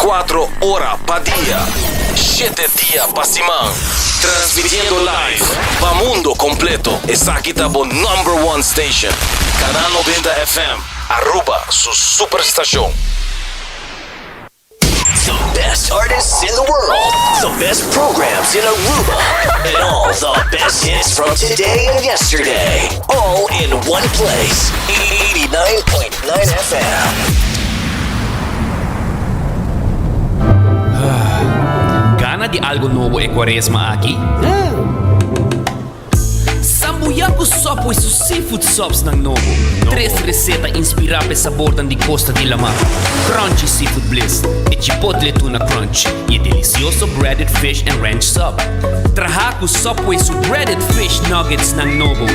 24 ora pa dia, shete dia pa siman. Transmitiendo live pa mundo completo. Esaki ta bo number one station. Canal 90 FM, Aruba su superstacion. The best artists in the world, the best programs in Aruba, and all the best hits from today and yesterday. All in one place. 89.9 FM. Gana di algo nobo e cuaresma aki? Sambuya ku Subway su seafood subsnan nobo. Tres reseta inspirá pa e sabornan di kosta di lamá, Crunchy Seafood Bliss, e Chipotle Tuna Crunch i e delisioso Breaded Fish and Ranch Sub. Traha ku Subway su Breaded Fish Nuggetsnan nobo.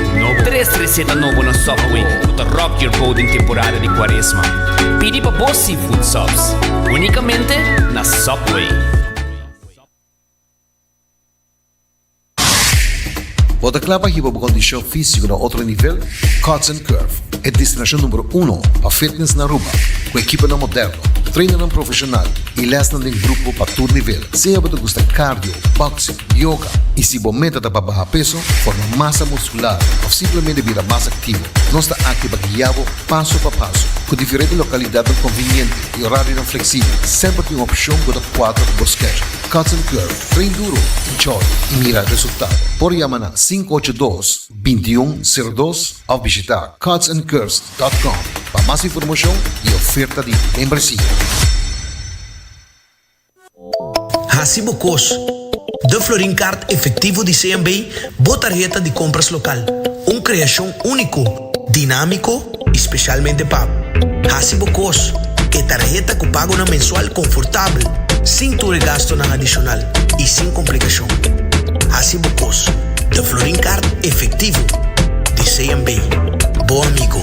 Tres reseta nobo na Subway ku ta rock your boat den temporada di kuaresma. Pidi pa bo seafood subs únikamente na Subway. Bo ta kla pa hiba bo kondishon físiko na otro nivel? Cuts and Curve, e destinashon numero uno pa fitness na Aruba, ku ekiponan moderno, trainernan profeshonal i lèsnan den grupo pa tur nivel. Sea bo ta gusta cardio, boxing, yoga i si bo meta ta pa baha peso, forma masa muskular òf simplemente bira mas aktivo, nos ta aki pa guia bo paso pa paso. Ku diferente lokalidatnan konviniente i orarionan fleksibel, semper tin un opshon ku ta kuadra ku bo schedule. Cuts and Curve, train duro, enjoy y mira resultado. Por yama na 582 2102 of bishita cutsandcurves dot com pa mas informacion y oferta di membresia. Hasi bo kos. De Florin Card Efectivo di CMB, bo tarheta di compras local. Un creacion unico, dinamico y specialmente pa bo. Hasi bo kos, e tarheta ku pagonan mensual konfortabel, sin tur e gastonan adishonal i sin komplikashon. Hasi bo kos, de Florin Card efektivo di CMB. Bo amigo.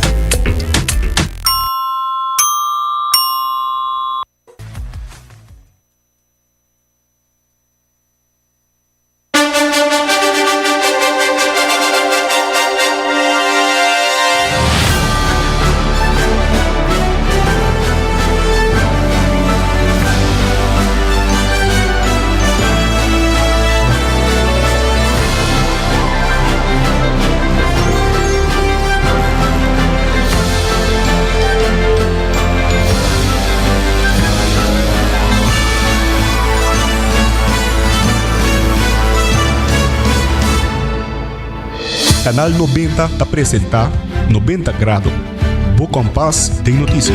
Canal 90 ta presenta 90 Grado, bo kompas den noticia.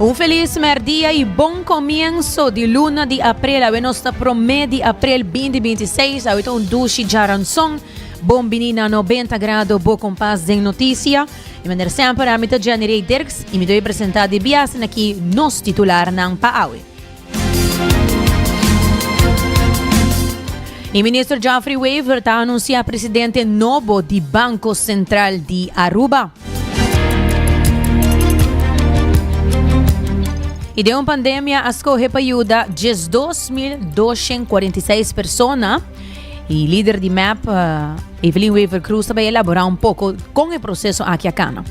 Un feliz merdia y bon comienzo di luna di april. Awe nos ta prome di april 2026. Awe ta un dushi djaranson. Bon bini na 90 grado bo kompas den noticia. Y manera semper ami ta Jenny Ray Dirks y mi ta presenta di biasen aki nos titularnan pa awe. Y minister Geoffrey Wever ta anuncia presidente nobo di Banco Central di Aruba. Y den un pandemia a scoge pa yuda 12.246 persona. Y lider di mep, Evelyn Wever-Croes ta bay elabora un poco con e proceso aki a cana.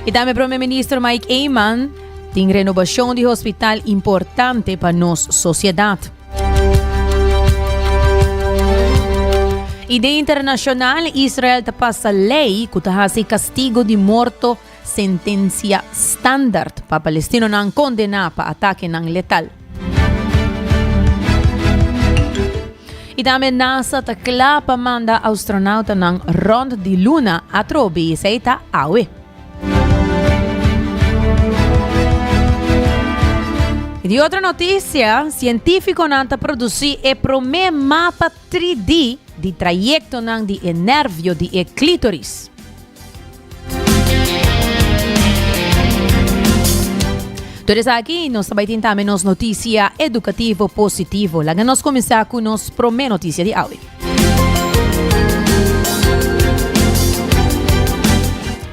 Y tambe Prome Minister Mike Eman tin renovacion di hospital importante pa nos sociedad. Y den internacional, Israel ta pasa ley cu ta haci castigo di morto Sentencia standard pa palestinonan condena pa atakenan letal. Y tambe NASA ta cla pa manda astronautanan rond di luna atrobe, esey ta awe. Y di otro noticia, cientificonan ta produci e prome mapa 3D di trayectonan di e nervio di e clitoris. Tur esaki nos ta bai tin tambe nos noticia educativo positivo. Laga nos cuminsa cu nos prome noticia di awe.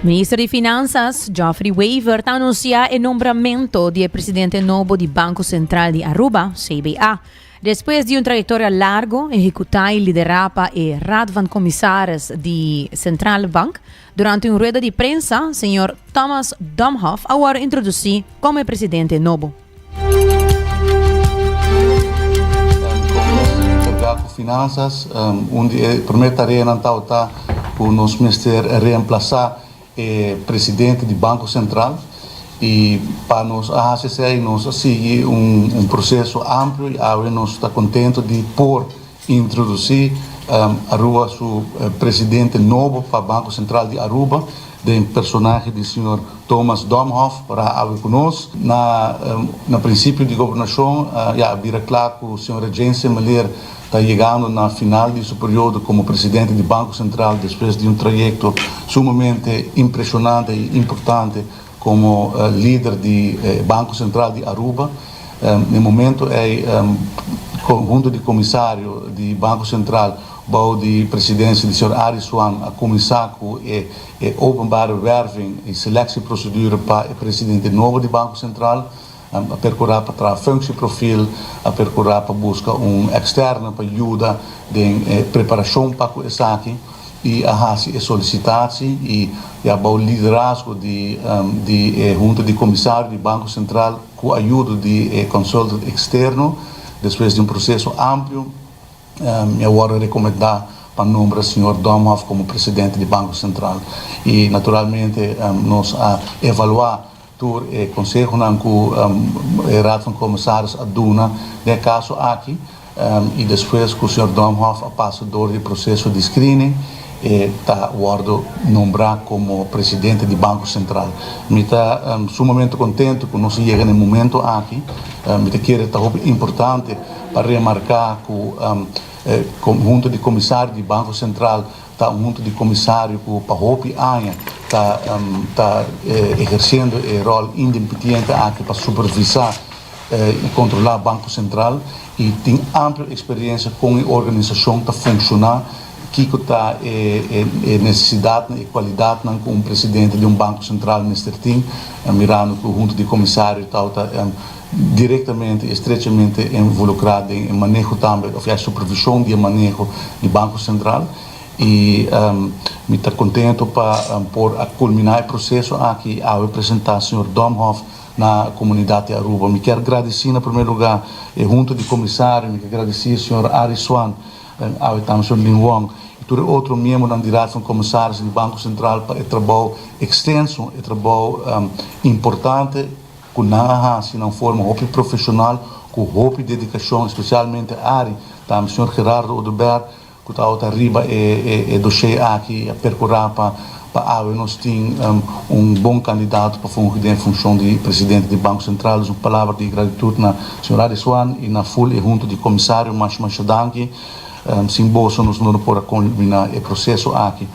Minister di Finanzas, Geoffrey Wever, ta anuncia e nombramento di e presidente nobo di Banco Central di Aruba, CBA. Despues di un trayectoria largo ehecuta y lidera pa e Raad van Commissaris di Centrale Bank, durante un rueda di prensa, señor Thomas Domhoff a worde introduci como e presidente nobo. Como nos encarga cu finanzas, un di e primer tareanan tabata cu nos mester reemplaza e presidente di Banco Central y pa nos a haci esey nos a sigui un proceso amplio y awe nos ta contento di por introduci Aruba su presidente nobo pa Banco Central di Aruba den personahe di señor Thomas Domhoff por a awe cu nos. Na na principio di gobernacion ya a bira cla cu señora Jane Semeleer Ta yegando na final di su periodo como presidente di Banco Central despues di un trayecto sumamente impresionante y importante como lider di Banco Central di Aruba. Na e momento ey conhunto di comisario di Banco Central bou di presidencia di señor Arie Swan a cuminsa cu e openbare werving y selectieprocedure pa e presidente nobo di Banco Central. A percura pa traha functieprofiel, a percura pa busca un externo pa yuda den e preparacion pa cu esaki y a haci e solicitatie y ya bou liderazgo di di e hunta di comisario di Banco Central cu ayudo di e consultant externo despues di un proceso amplio mi a wordo recomenda pa nombra señor Domhoff como presidente di Banco Central y naturalmente nos a evalua Tur e konsehonan ku e Raad van Commissaris a duna den e kaso aki i despues ku señor Domhoff a pasa dor di e proseso di screening e ta wòrdu nombrá komo presidente di Banko Sentral. Mi ta sumamente kontentu ku nos a yega na e momento aki. Mi ta kere ta hopi importante pa remarká ku e hunta di komisario di Banko Sentral Ta un hunta di komisario ku pa hopi aña ta ta ehersiendo e ròl indepitiente aki pa supervisá i kontrolá Banko Sentral i tin amplio eksperiensia kon e organisashon ta funshoná, kiko ta e e nesesidatnan i kualidatnan ku un presidente di un Banko Sentral mester tin, mirando ku hunta di komisario tabata direktamente i estrechamente involukrá den e maneho tambe òf ya e supervishon di e maneho di Banko Sentral i mi ta kontento pa por a kulminá e proseso aki i awe presentá señor Domhoff na komunidat di Aruba. Mi kier gradisí na primer lugá e hunta di komisario, mi kier gradisí señor Arie Swan, awe tambe señor Lin Wong i tur e otro miembronan di Raad van Commissaris di Banko Sentral pa e trabou ekstenso, e trabou importante ku nan a hasi na un forma hopi profeshonal, ku hopi dedikashon, espesialmente Arie, tambe señor Gerardo Oduber, ku tabata riba e doshé aki a perkurá pa pa awe nos tin un bon kandidato pa fungi den e funshon di presidente di Banko Sentral. Dus un palabra di gratitut na señor Arie Swan i na ful e hunta di komisario. Masha masha danki. Sin boso nos no lo por a kulminá e proseso aki.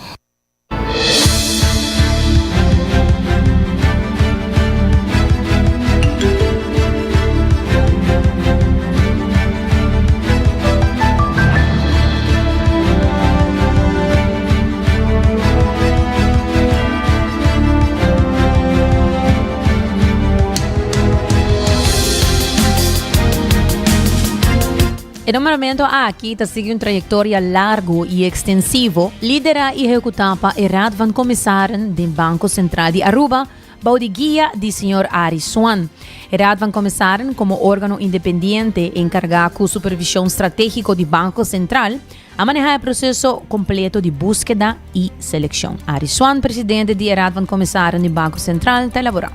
E nombramentu aki ta sigui un trayektoria largu i ekstensivo, liderá i ehekutá pa e Raad van Commissaren den Banko Sentral di Aruba bou di guia di señor Arie Swan. E Raad van Commissaren, komo órgano independiente enkargá ku supervishon stratégiko di Banko Sentral, a manehá e proseso kompleto di búskeda i selekshon. Arie Swan, presidente di e Raad van Commissaren di Banko Sentral, ta elaborá.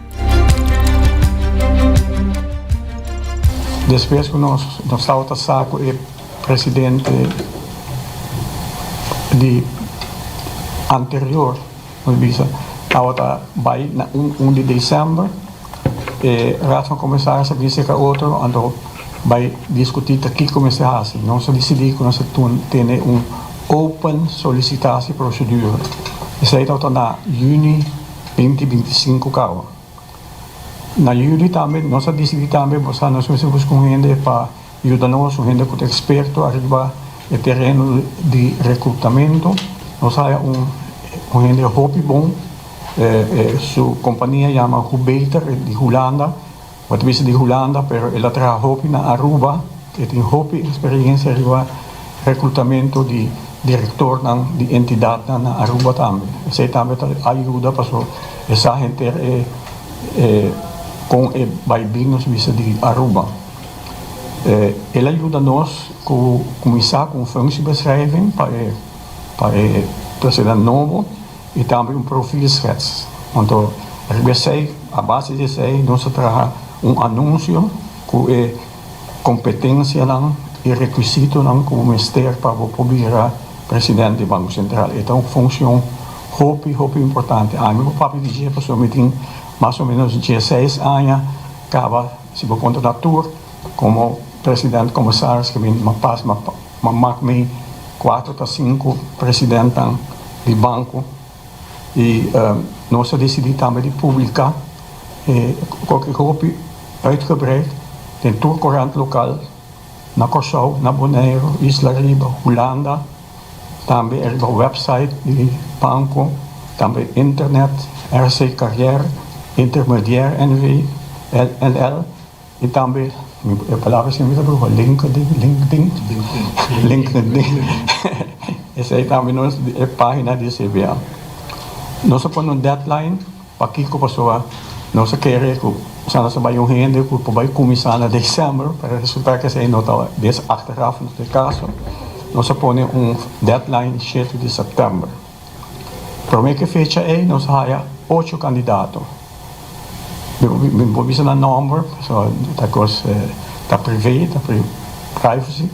Despues ku nos nos tabata sa ku e presidente di anterior, nos bisa, tabata bai na un un di december, e Raad van Commissaris a bin serka otro anto bai diskutí ta kiko mester hasi. Nos a disidí ku nos a tene un open solicitatieprocedure. Esei tabata na yüni binti 25 kaba. Na yüli tambe nos a disidí tambe bo sa nos mester buska un hende pa yuda nos, un hende ku ta eksperto ariba e tereno di rekrutamentu. Nos haya un un hende hopi bon, su kompania yama Hubeter di Hulanda. Bo ta bisa di Hulanda pero el a traha hopi na Aruba, e tin hopi experiencia riba reclutamento di directornan di entidadnan na Aruba tambe. Esey tambe ta ayuda paso e sa henter e e con e bay bin nos bisa di Aruba. El a yuda nos cu cuminsa cu un functiebeschrijving pa e pa e president nobo. I tambe un profielschets. Anto riba esei, a base di esei nos a traha un anunsio ku e kompetensianan i rekisitonan ku bo mester pa bo por bira president di Banko Sentral. E ta un funshon hopi hopi importante. Ami por papia di dje pasobra mi tin mas o menos dieseis aña kaba, si bo konta na tur, komo president komisaris ke mi pas Ma mak mi kuater ta sinku presidentan di banko i nos a disidí tambe di publiká e koke hopi uitgebreid den tur korant lokal na Kòrsou, na Boneiru, Isla Riba, Hulanda, tambe riba wèpsait di banko, tambe internet, RC Carrière, Intermediair NV, NL. I tambe e palabra si mi ta bruha LinkedIn, LinkedIn, LinkedIn. Esei tambe nos e pagina di CBA. Nos a pone un deadline pakiko pasobra nos a kere ku sa nos a bai un hende ku por bai kuminsá na december pero resulta ku esei no ta des achteraf no ta e kaso. Nos a pone un deadline shete di september. Prome ku e fecha ei nos a haya ocho kandidato. Mi por bisa nan nomber pasobra ta kos ta privé, ta privacy,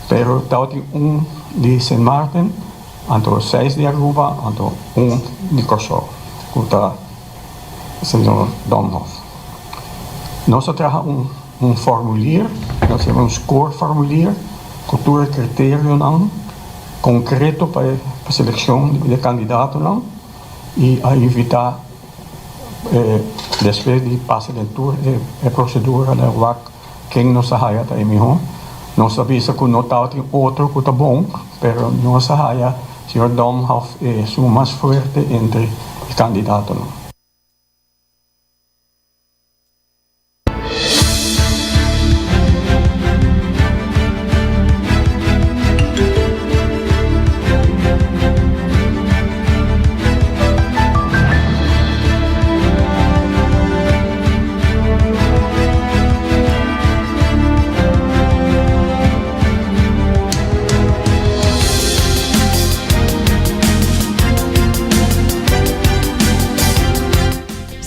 pero tabatin un di Sint Maarten, anto seis di Aruba, anto un di Kòrsou ku ta señor Domhof. Nos a traha un formulier, nos yama un scoreformulier ku tur e kriterionan konkreto pa e selekshon di e kandidatonan i a invitá Despues di pasa den tur e procedura den wak ken nos a haya ta e miho. Nos a bisa cu no tabatin otro cu ta bon, pero nos a haya señor Domhoff esun mas fuerte entre e candidatonan.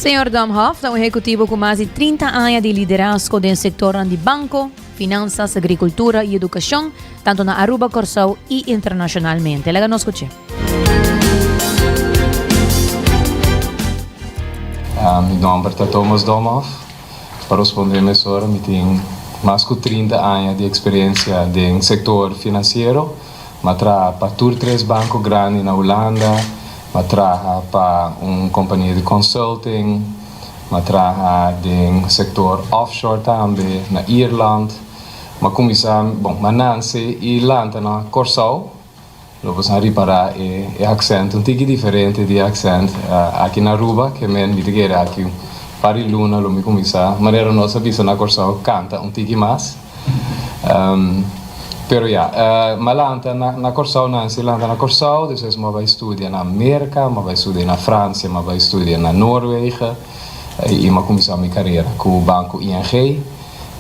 Señor Domhoff ta un ehecutivo cu mas di 30 aña di liderazgo den sectornan di banco, finanzas, agricultura y educacion, tanto na Aruba, Corsou y internacionalmente. Laga nos scuche. Mi nomber ta Thomas Domhoff. Pa responde mesora, mi tin mas cu 30 aña di experiencia den sector financiero. M'a traha pa tur tres banco grandi na Hulanda, m'a traha pa un compania di consulting, m'a traha den sector offshore tambe na Ierland. M'a cuminsa, bon, m'a nanse y lanta na Corsou. Lo boso a ripara e e accent un tiki diferente di e accent aki na Aruba, ke men mi ta kere aki un par di luna lo mi cuminsa, manera nos a bisa na Corsou, canta un tiki mas. Pero ya, m'a lanta na na Kòrsou, Nancy lanta na Kòrsou, despues m'a bai studia na Merka, m'a bai studia na Fransia, m'a bai studia na Noorwegen i m'a kuminsá mi karera ku banko ING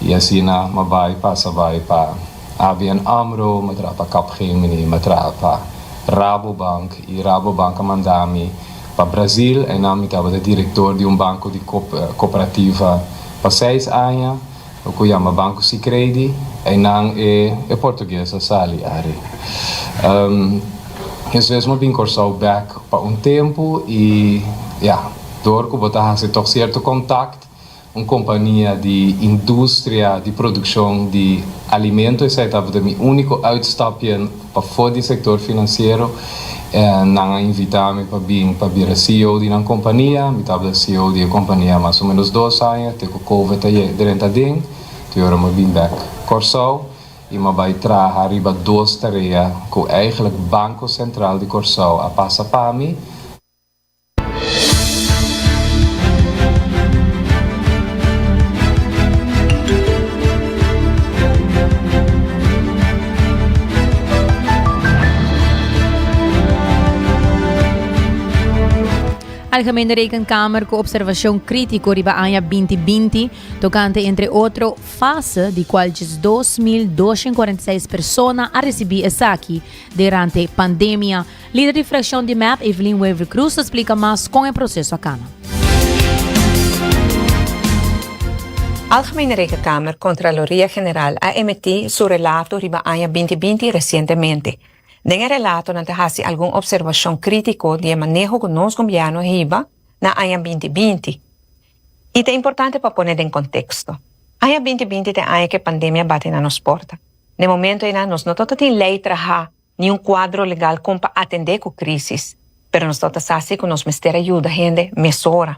i asina m'a bai pasa bai pa ABN Amro, m'a traha pa Capgemini, m'a traha pa Rabobank i Rabobank a manda mi pa Brazil, einan mi tabata direktor di un banko di kooperativa pa seis aña. Ku yama Banco Sicredi, einan e e portugues a sali ari. Despues mi a bin Kòrsou bèk pa un tempu i ya, dor ku bo ta hasi tòg sierto kontakt, un kompania di industria di produkshon di alimento, esei tabata mi úniko uitstapje pafó di sektor finansiero, nan a invitá mi pa bin pa bira CEO di nan kompania. Mi tabata CEO di e kompania mas o ménos dos aña te ku Covid a yega drenta aden. Te ora mi a bin bèk Kòrsou i mi a bai traha riba dos tarea ku eigentlik Banko Sentral di Kòrsou a pasa pa mi. Algemene Rekenkamer ku observashon krítiko riba aña 2020 tokante entre otro fase di kual djes 2.246 persona a risibí esaki durante pandemia. Lider di fraccion di mep, Evelyn Wever-Croes ta splica mas con e proceso a cana. Algemene Rekenkamer, Contraloria General, a emití su relato riba aña 2020 resientemente. Den e relato nan ta hasi algun opservashon krítiko di e maneho ku nos gobièrnu a hiba na aña 2020. I ta importante pa pone den konteksto. Aña 2020 ta e aña ku e pandemia a bati na nos porta. Den e momento einan nos no tabata tin lei trahá ni un kuadro legal kon pa atendé ku krísis, pero nos tabata sa si ku nos mester a yuda hende mesora.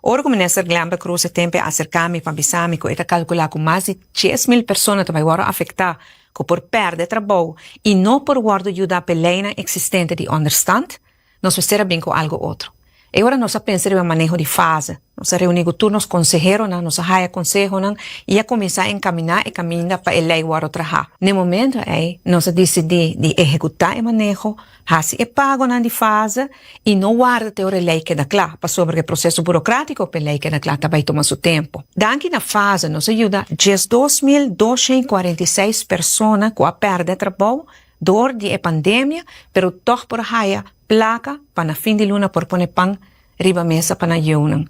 Ora ku Minister Glenbert Croes e tempu a aserká mi pa bisa mi ku e ta kalkulá ku mas di 10,000 persona ta bai wòrdu afektá ku por pèrdè trabou i no por wòrdu yudá p'e leinan eksistente di ònderstant, Nos mester a bin ku algu otro. E ora nos a pensa riba maneho di fase. Nos a reuní ku tur nos konseheronan, nos a haya konsehonan i a kuminsá enkaminá e kaminda pa e lei wòrdu trahá. Na e momento ei nos a disidí di ehekutá e maneho, hasi e pagonan di fase i no warda te ora e lei keda kla, pasobra ku e proseso burokratico pa e lei keda kla ta bai tuma su tempu. Danki na fase nos a yuda 12246 persona ku a pèrdè trabou Dor di e pandemia, pero tòg por haya plaka pa na fin di luna por pone pan riba mesa pa nan yiunan.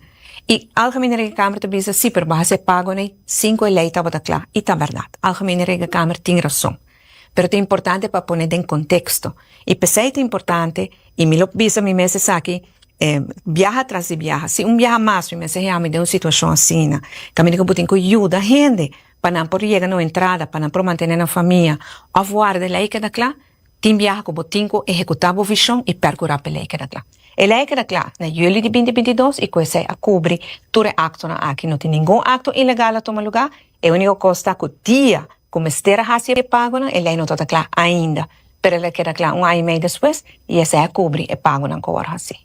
I Algemene Rekenkamer ta bisa si, pero bo hasi e pago nei sin ku e lei tabata kla. I ta bèrdat, Algemene Rekenkamer tin rason. Pero ta importante pa pone den konteksto. I p'esei ta importante, i mi lo bisa mi mes esaki biaha tras di biaha, si un biaha mas mi mester haya mi den un situashon asina, kaminda ku bo tin ku yuda hende pa nan por yega na un entrada, pa nan por mantené nan famia òf warda e lei keda kla, tin biaha ku bo tin ku ehekutá bo vishon i pèrkurá pa e lei keda kla. E lei keda kla na yüli di 2022 i ku esei a kubri tur e aktonan aki. No tin ningun akto ilegal a tuma lugá, e úniko kos ta ku dia ku mester a hasi e pagonan e lei no tabata kla ainda, pero el a keda kla un aña i mei despues i esei a kubri e pagonan ku a wòrdu hasi.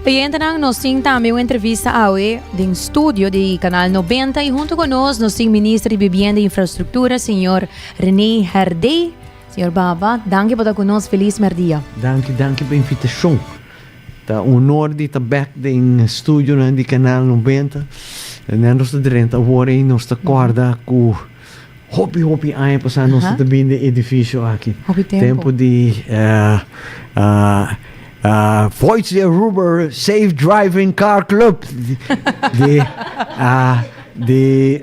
Oyentenan, nos tin tambe un entrevista awe den studio di Canal 90 y hunto con nos nos tin Minister di Vivienda y Infraestructura, señor René Herdé. Señor Baba, danki pa ta cu nos. Feliz merdia. Danki, danki pa invitacion. Ta un honor di ta bek den studionan di Canal 90. Nen nos ta drenta awor ei nos ta kòrda ku hopi hopi aña pasá nos ta bin den edifisio aki. Hopi tempu. Tempu di Voice di Aruba Safe Driving Car Club di di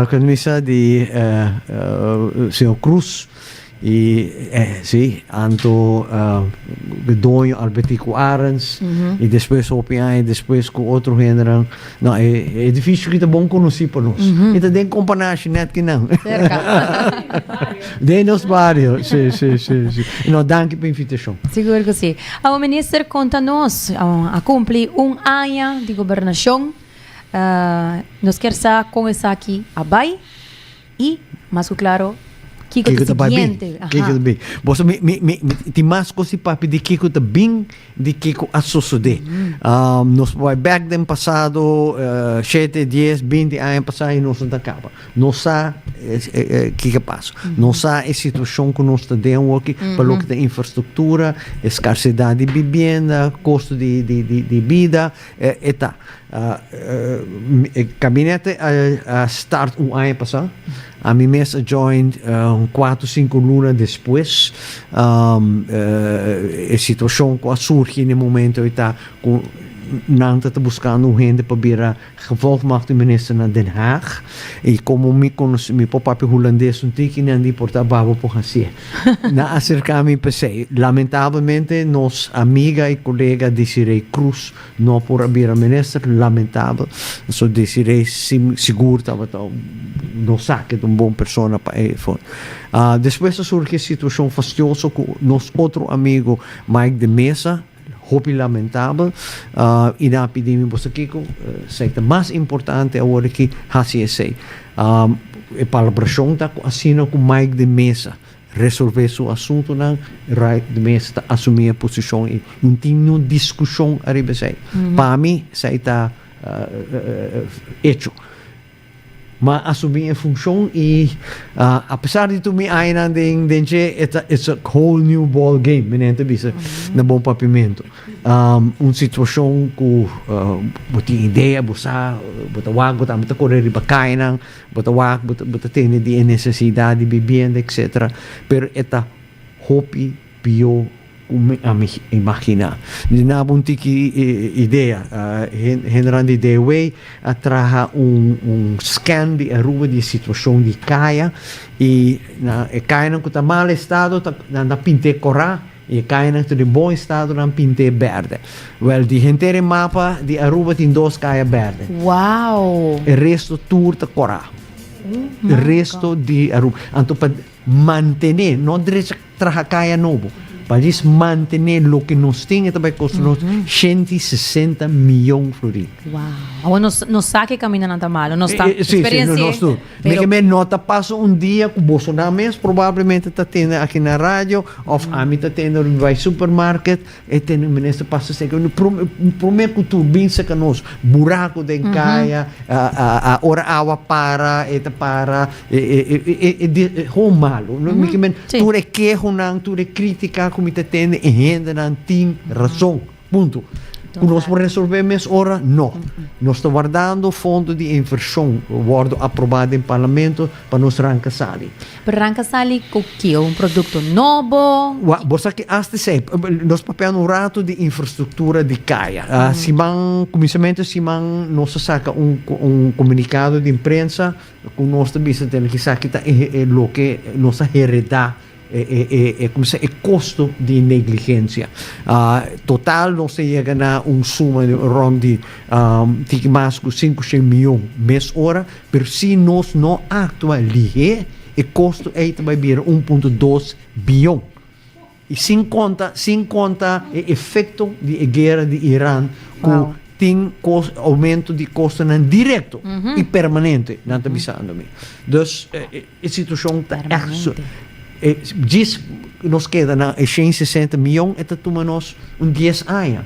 kon mi sa di señor Cruz. Y si, anto e doño Albertico Arends y despues hopi aña despues cu otro hendenan. No, e edificio aki ta bon conoci pa nos. Y ta den Companashi net kinan. Cerca. Den nos bario, si, si, si, si. No, danki pa invitacion. Sigur cu si. Awor Minister, conta nos, a cumpli un aña di gobernacion. Nos kier sa con esaki a bay. Y, mas cu claro, kico Kiko ta ta bai bin? siguiente. Aha. Kiko ta bin? Boso mi, mi, mi, mi tin mas cos di papia di kiko ta bin, di kiko a sosode. Um, nos por bai bek den pasado, eh, shete, dies, binti aña pasá y nos no ta caba. Nos sa eh, eh, eh, kiko a pasa. Nos sa e situacion cu nos ta den awoki pa loke ta infrastructura, e scarsedad di bibienda, costo di, di, di, di bida, eh, e ta. E kabinete a start un aña pasá. Ami mes a join un kuater sinku luna despues. E situashon ku a surgi na e momento ei ta ku nan ta ta buskando un hende pa bira gevolmachtigde minister na Den Haag. I komo mi konosé, mi por papia hulandes un tiki, nan di por ta babo por hasié. Nan a aserká mi p'esei. Lamentablemente nos amiga i kolega Desiree Croes No por a bira minister, lamentabel. So Desiree sigur tabata no sa ke ta un bon persona pa e for. Despues a surgi e situacion fastioso cu nos otro amigo Mike de Meza, hopi lamentabel, y nan a pidi mi boso kico, esey ta mas importante awor aki, haci esey. E palabracion ta cu asina cu Mike de Meza Resolvé su asuntunan, Wright de mes ta asumí e posishon i no tin niun diskushon ariba esei. Pa mi esei ta echo. M'a asumí e funshon i apesar di tur mi añanan den den dje e ta it's a whole new ball game, mi nente bisa na bon papiamentu. Un situashon ku bo tin idea, bo sa, bo ta wak, bo ta kore riba kayanan. Bo ta wak, bo ta, bo ta tende di e nesesidat di bibienda, etcetera, pero e ta hopi pió ku mi a mi imaginá. Mi duna bo un tiki idea. Hendenan di DW a traha un un scan di Aruba di e situashon di kaya i na e kayanan ku ta mal estado ta nan ta pint'é korá. E kayanan ta den bon estado nan pint'é bèrdè. Wèl, di henter e mapa di Aruba tin dos kaya bèrdè. Wow! E resto tur ta kòrá. E resto di Aruba. Anto pa mantené, no drecha traha kaya nobo, pa djis mantené loke nos tin e ta bai kosta nos 160 miyon florin. Wow! Awor nos nos sa ke kamindanan ta malo, nos ta Sí, sí, eksperensi'é. nos tur. Mi ke men no ta pasa un dia ku bosonan mes probablemente ta tende aki na radio òf ami ta tende ora mi bai supermarket e tende minister pasa esei ku prome ku tur bin seka nos buraku den kaya ora awa para e ta para e hon malu mi ke men tur e kehonan tur e kritika ku mi ta tende e hendenan tin rason. Punto. Ku nos por resolvé mes ora? No. Nos ta wardando fondo di invershon wòrdu aprobá den parlamento pa nos ranka sali. Pero ranka sali ku ke? Un produkto nobo? Wa, bo sa ke asta esei. Nos papiando un ratu di infrastruktura di kaya. Siman, kuminsamentu di siman nos a saka un un komunikado di prensa ku nos ta bisa tene kisaki ta e loke nos a heredá. E e e kosto di negligensia. Total nos ta yega na un suma rond di tiki mas ku 500 mion mes ora, pero si nos no aktua lihé e kosto ei ta bai bira 1.2 bion. I sin konta sin konta e efekto di e guera di Iran ku tin oumento di kostonan direkto i permanente, nan ta bisando mi. Dus E situashon ta ègt su. E djis nos keda na e 160 mion e ta tuma nos un dies aña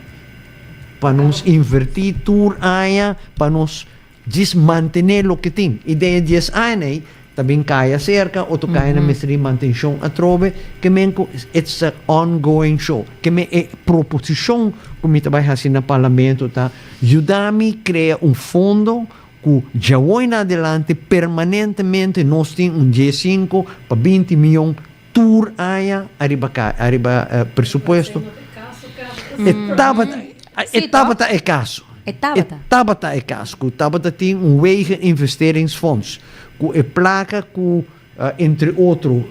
pa nos invertí tur aña pa nos djis mantené loke tin. I den e dies aña ei ta bin kaya serka, otro kaya nan mester di mantenshon atrobe, ke men ku it's a ongoing show. Ke men e proposishon ku mi ta bai hasi na parlamento ta yuda mi krea un fondo. ku djawoy na adelante permanentemente nos tin un diesinku pa binti miyon tur aña ariba ka ariba presupuesto. E tabata e tabata e kaso. E tabata. E tabata e kaso ku tabata tin un wegeninvesteringsfonds ku e plaka ku entre otro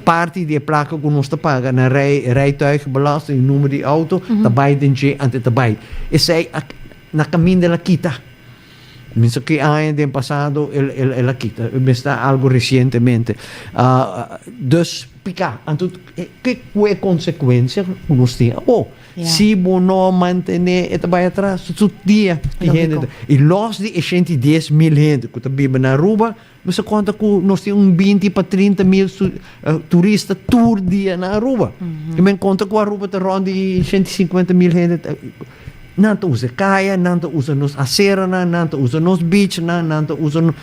parti di e plaka ku nos ta paga na rij rijtuigbelasting number di auto ta bai den dje ante ta bai. Esei a na kaminda el a kita. Mi sa ki aña den pasado el el el a kita. Mester ta algo resientemente. Dus piká. Anto ke ku e konsekuensia ku nos tin awor? Si bo no mantené e ta bai atras tur dia tin hende ta. I lòs di e 110,000 hende ku ta biba na Aruba, mi sa konta ku nos tin un 20 pa 30,000 turista tur dia na Aruba. I men konta ku Aruba ta rònt di 150,000 hende. Nan ta usa kaya, nan ta usa nos aseranan, nan ta usa nos beachnan, nan ta usa nos.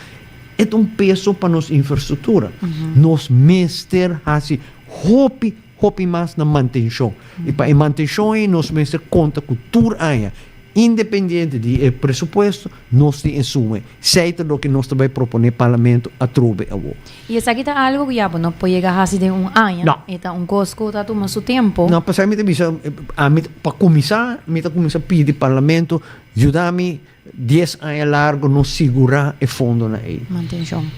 E ta un peso pa nos infrastruktura. Nos mester hasi hopi, hopi mas na mantenshon. I pa e mantenshon ei nos mester konta ku tur aña, independiente di e presupuesto, nos tin e suma. Esei ta loke nos ta bai proponé Parlamento atrobe awor. I esaki ta algo ku ya bo no por yega hasi den un aña. No. E ta un kos ku ta tuma su tempu. No, pasá mi ta bisa, ami pa kuminsá mi ta kuminsá pidi Parlamento yuda mi dies aña largu nos sigurá e fondonan ei. Mantenshon.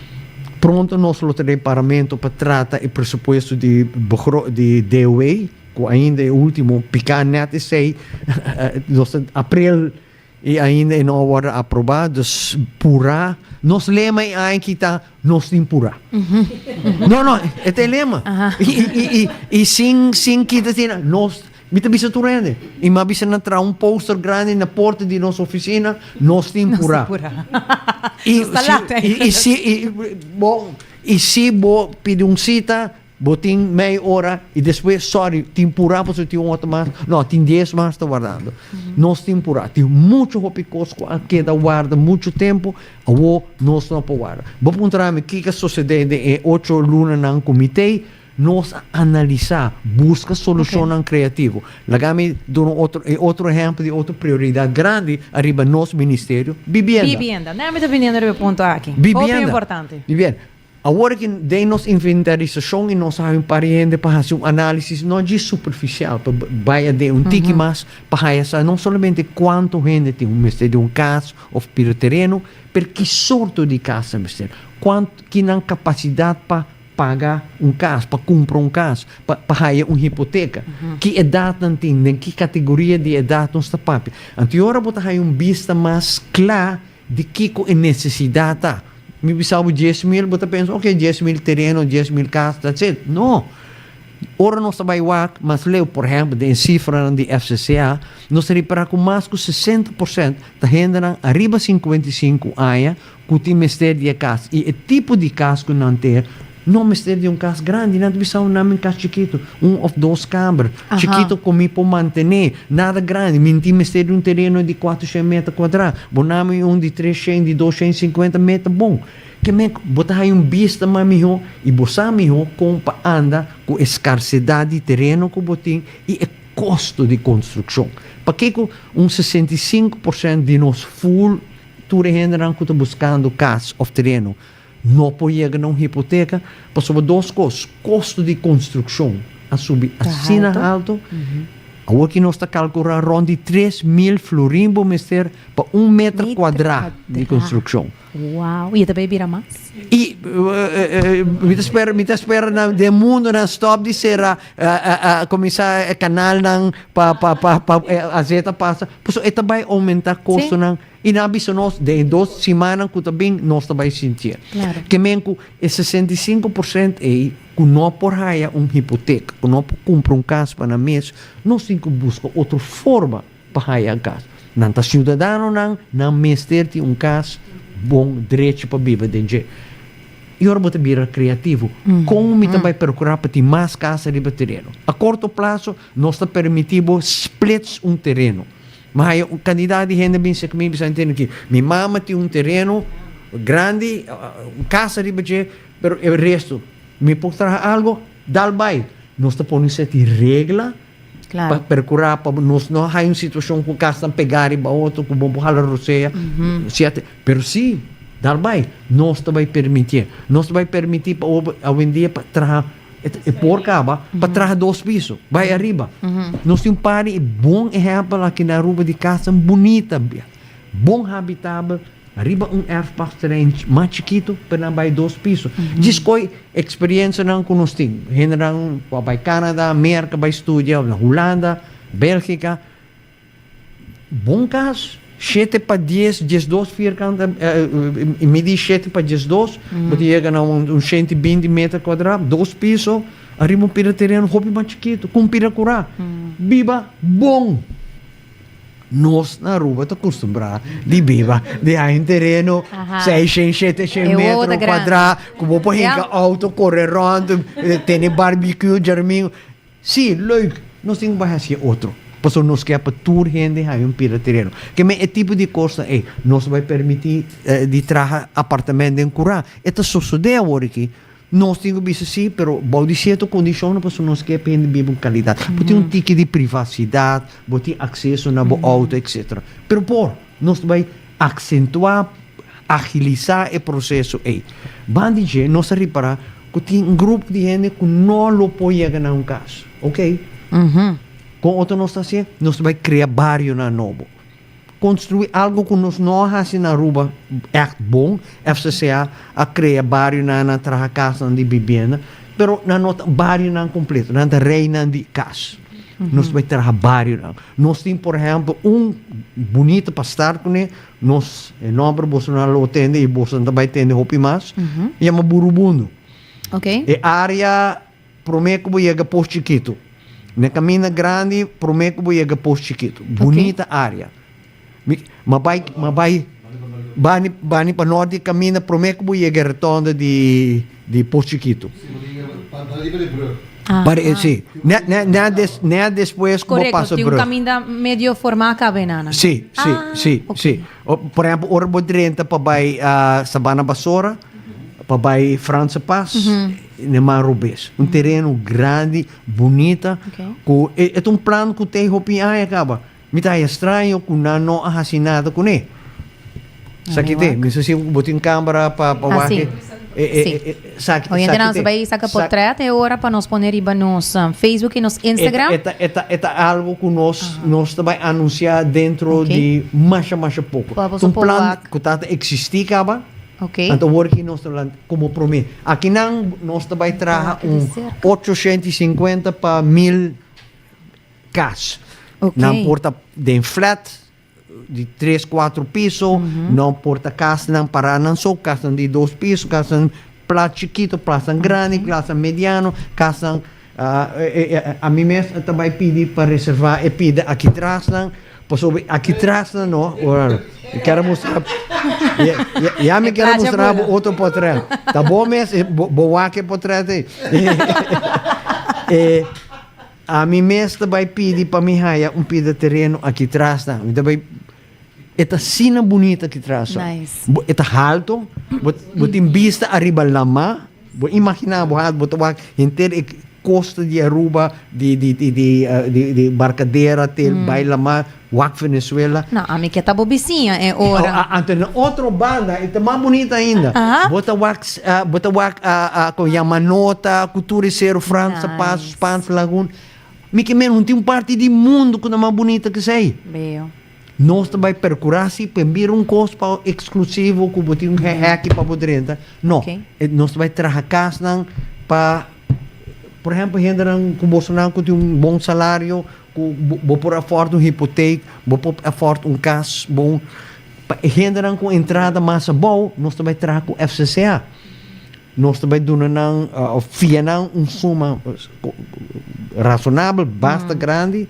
Pronto nos lo ta den Parlamento pa trata e presupuesto di begro di DOW, ku ainda e último piká nèt esei, nos ta aprel. I ainda e no a wòrdu aprobá, dus purá. Nos lema e aña aki ta, Nos tin purá. No, no, e ta e lema. I, i, i, i sin, sin kita asina, nos, mi ta bisa tur hende. I mi a bisa nan traha un poster grandi na porta di nos ofisina, Nos tin purá. I si, i, i si, i, bon, i si bo pidi un sita, Bo tin mei ora y despues, sorry, tin pura pasobra tin un otro mas. No, tin dies mas ta wardando. Nos tin pura. Tin mucho hopi cos cu a keda warda mucho tempo, awo nos no por warda. Bo puntra mi kico a sucede den e ocho lunanan cu mi tey, nos a analisa, busca solucionnan creativo. Laga mi duna un otro, e otro ehempel di otro prioridad grandi ariba nos ministerio, bibienda. Bibienda. Nan mi ta biniendo riba e punto aki. Hopi Bibienda. importante. Bibienda. Awor ki den nos inventarisashon i nos a haña un par di hende pa hasi un análisis no djis superfisial, pa bai aden un tiki mas pa haña sa no solamente kuantu hende tin un mester di un kas òf pida tereno, pero ki sorto di kas nan mester, kuantu ki nan kapasidat pa paga un kas, pa kumpra un kas, pa pa haña un hipoteka, ki edat nan tin, den ki kategoria di edat nos ta papia. Anto e ora bo ta haña un bista mas kla Di kiko e nesesidat ta? Mi bisa bo 10,000, bo ta pensa, ok, 10,000 tereno, 10,000 kas, that's it. No! Ora nos ta bai wak mas leu, por ehèmpel, den e sifranan di FCCA, nos ta ripará ku mas ku 60% ta hendenan ariba 55 aña ku tin mester di e kas. I e tipo di kas ku nan ter No mester di un cas grandi, nan ta bisa un nami un cas chikito, un of dos kamer, chikito cu mi por mantene, nada grandi, mi tin mester di un tereno di cuatrocientos meter cuadra, bo nami un di trescientos, di doscientos y cincuenta meter bon. Ke men bo ta haya un bista mas miho y bo sa miho con pa anda cu e scarcedad di tereno cu bo tin y e costo di construccion. Pakico un 65% di nos full tur e hendenan cu ta buscando cas of tereno No por yega na un hipoteka pasobra dos kos, kosto di konstrukshon a subi asina haltu, awor ki nos ta kalkulá rònt di 3000 florin bo mester pa un meter kuadrá di konstrukshon. Wow, i e ta bay bira mas? I mi ta spera, mi ta spera na den mundu nan stòp di sera kuminsá e kanalnan pa pa pa pa azeta pasa, pasobra e ta bai oumentá kostonan. I nan a bisa nos, den e dos simannan ku ta bin, nos ta bai sintié. Ke men ku e 65% ei ku no por haya un hipotek, ku no por kumpra un kas pa nan mes, nos tin ku buska otro forma pa haya un kas. Nan ta siudadanonan, nan mester tin un kas bon drechi pa biba den dje. I ora bo ta bira kreativo, kon mi ta bai perkurá pa tin mas kas riba tereno? A korto plaso nos ta permití bo splits un tereno. Ma haya un kandidat di hende bin sek mi bisa ntende ki mi mama tin un tereno grandi, un kas ariba dje, pero e resto mi por traha algo, dal bai. Nos ta pone seti regla pa perkurá pa nos no haya un situashon ku kasnan pegá riba otro ku bo por hala rosea, siete. Pero si. Daarbij, nos ta bai permitié. Nos ta bai permití pa awendia pa traha e por kaba pa traha dos piso, bai ariba. Nos tin un par di bon ehèmpel aki na Aruba di kasnan bunita, bon habitabel, riba un erfpachtterrein mas chikitu, pero nan bai dos piso. Djis koe eksperiencianan ku nos tin. Hendenan ku a bai Canada, Merka bai studia, of na Hulanda, Bélgica. Bon kas, shete pa dies, diesdos vierkante, midi shete pa diesdos, bo ta yega na un 120 meter kuadrá, dos piso, ariba un pida tereno hopi mas chikitu, ku un pida kurá. Biba bon! Nos na Aruba ta kustumbrá di biba di haña un tereno seishen, sheteshen metro kuadrá, ku bo por hinka outo, kore rònt, tene barbecue djarumingu. Sí, leuk! Nos tin ku bai hasi e otro, pasobra nos ke pa tur hende haña un pida tereno. Ke men e tipo di kosnan ei, nos bai permití di traha apartamento den kurá. E ta sosodé awor aki. Nos tin ku bisa sí, pero bou di sierto kondishonnan pasobra nos ke pa hende biba un kalidat. Bo tin un tiki di privasidat, bo tin akseso na bo outo, etsetera. Pero por, nos ta bai aksentuá, agilisá e proseso ei. Banda di dje, nos a ripará ku tin un grupo di hende ku no lo por yega na un kas. Oké. Kon otro nos ta hasié? Nos ta bai krea barionan nobo. Construi algo cu nos no a haci na Aruba echt bon, FCCA a crea barionan, a traha casnan di bibienda, pero nan no ta barionan completo, nan ta reynan di cas. Nos ta bay traha barionan. Nos tin por ehempel un bunito pa start cune, nos, e nomber bosonan lo tende y bosonan ta bay tende hopi mas, yama Burubundo. E area Promé ku bo yega Pos Chikitu. Na kaminda grandi promé ku bo yega Pos Chikitu. Bunita área. Mi, m'a bai, m'a bai bani, bani pa nort di kaminda promé ku bo yega e rotonda di, di Pos Chikitu. Pa e, sí. Nèt, nèt, nèt des, nèt despues ku bo Korekto, pasa tin un brùg. kaminda medio formá kaba einan. Sí, sí, sí, sí. Por ehèmpel, ora bo drenta pa bai Sabana Basora, pa bai Franse Pas, na man robes. Un tereno grandi, bunita, ku e ta un plan ku tin hopi aña kaba. Mi ta haya straño ku nan no a hasi nada kuné. Sa kite? Mi sa si bo tin kambara pa wak e. Sa kite. Oyentenan nos a bai saka potret e ora pa nos pone riba nos Facebook i nos Instagram. E ta algo ku nos nos ta bai anunsiá dentro di masha masha poko. Ta un plan ku ta eksistí kaba. Anto awor ki nos ta lan komo promé. Akinan nos ta bai traha un 850 pa 1000 kas. Nan por ta den flat di tres, kuatro piso, nan por ta kasnan pará nan so, kasnan di dos piso, kasnan plat chikito, platnan grandi, platnan mediano, kasnan ami mes ta bai pidi pa reservá e pida aki trasnan, pasobra aki trasnan no, ora mi kier a mustra ya mi kier a mustra bo otro potrèt, ta bo mes bo wak e potrèt ei. Ami mes ta bai pidi pa mi haya un pida tereno aki tras nan. Mi ta bai, e ta asina bunita aki tras. Nice. Bo, e ta halto, bo, bo tin bista ariba lama. Bo imagina bo hat, bo ta wak henter e costa di Aruba, di, di, di, di, di, di Barcadera te bai lama, wak Venezuela. No, ami ke ta bo bisiña e ora. Oh, anto na otro banda e ta mas bunita ainda. Aha. Bo ta wak, bo ta wak con Yamanota, cu tur e Cerro França, Nice. Paso, Spaans Lagoon. Mi ke men, no tin un parti di mundo cu ta mas bunita cu esey. Beo. Nos ta bay percura si pa bira un cos pa exclusivo cu bo tin un heki pa bo drenta. No, Okay. nos ta bay traha casnan pa, por ehempel, hendenan cu bosonan cu tin un bon salario, Ku bo por afford un hipoteek, bo por afford un kas bon. Pa e hendenan ku entrada mas abou, nos ta bai traha ku FCCA. Nos ta bai duna nan òf fia nan un suma rasonabel, basta grandi.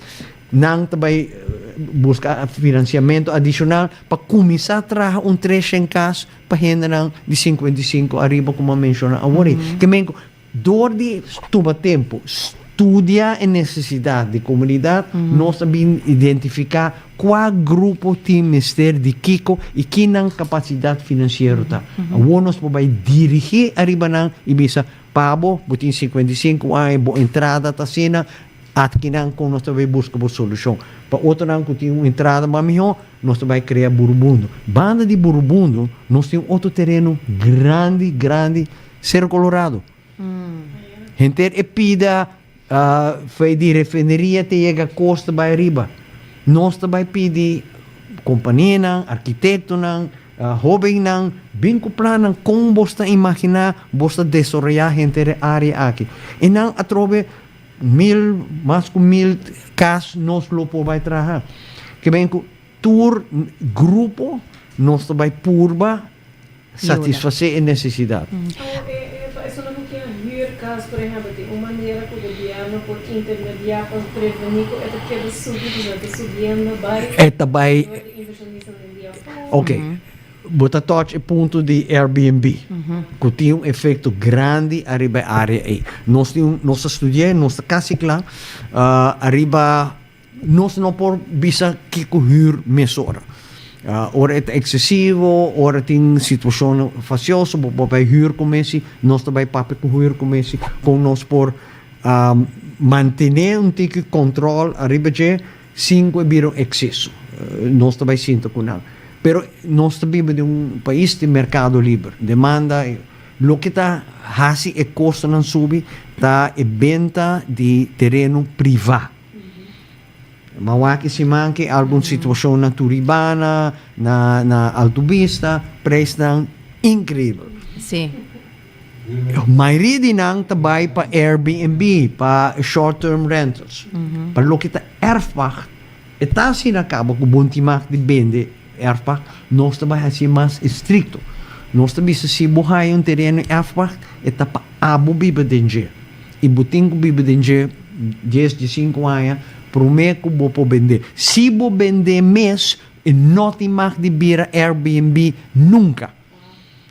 Nan ta bai buska finansiamentu adishonal pa kuminsá traha un treshen kas pa hendenan di 55 ariba, komo a menshoná awor ei. Ke men ku Dor di tuma tempu studia e nesesidat di komunidat, nos ta bin identifiká kua grupo tin mester di kiko i ki nan kapasidat finansiero ta. Awor nos por bai dirigí ariba nan i bisa, Pa bo, bo tin 55 aña, bo entrada ta asina, Atkinan kon nos ta bai buska bo solushon. Pa otronan ku tin un entrada mas mihó, nos ta bai krea Burubundo. Banda di Burubundo nos tin otro tereno grandi grandi, Cerro Colorado. Henter e pida Fei di refineria te yega kosta bai ariba. Nos ta bai pidi kompanianan, arkitektonan, hóbennan bin ku plannan kon bos ta imaginá bos ta desaroyá henter e área aki. I nan atrobe mil, mas ku mil kas nos lo por bai traha. Ke ben ku tur grupo nos ta bai purba satisfasé e nesesidat. Awor, e pa esunnan ku kier hür kas, por ehèmpel, tin un manera ku gobièrnu por intermediá pa prevení ku e ta keda subi, pasobra e ta subiendo bai E ta bai. dor di invershonistanan di afó. Oke, bo ta touch e punto di Airbnb, ku tin un efekto grandi ariba e área ei. Nos tin un, nos ta studi'é, nos ta kasi kla ariba. Nos no por bisa kiko hür mesora. Ora e ta eksesivo, ora tin situashon fasioso, bo por bai hür ku mesi, nos ta bai papia ku hür ku mesi kon nos por mantené un tiki kòntròl ariba dje sin ku e bira un ekseso. Nos ta bai sinta ku nan. Pero nos ta biba den un pais di merkado liber, demanda i loke ta hasi e kostonan subi ta e benta di tereno privá. Ma wak e siman ke algun situashon na Turibana, na na Alto Vista, preisnan inkreibel. Sí. Mayoria di nan ta bai pa Airbnb, pa short term rentals. Pa loke ta erfpacht, e ta asina kaba ku bon tin mag di bende erfpacht, nos ta bai hasi mas estrikto. Nos ta bisa si bo haña un tereno erfpacht, e ta pa abo biba den dje. I bo tin ku biba den dje dies, diesinku aña promé ku bo por bend'é. Si bo bend'é mes, e no tin mag di bira Airbnb nunka.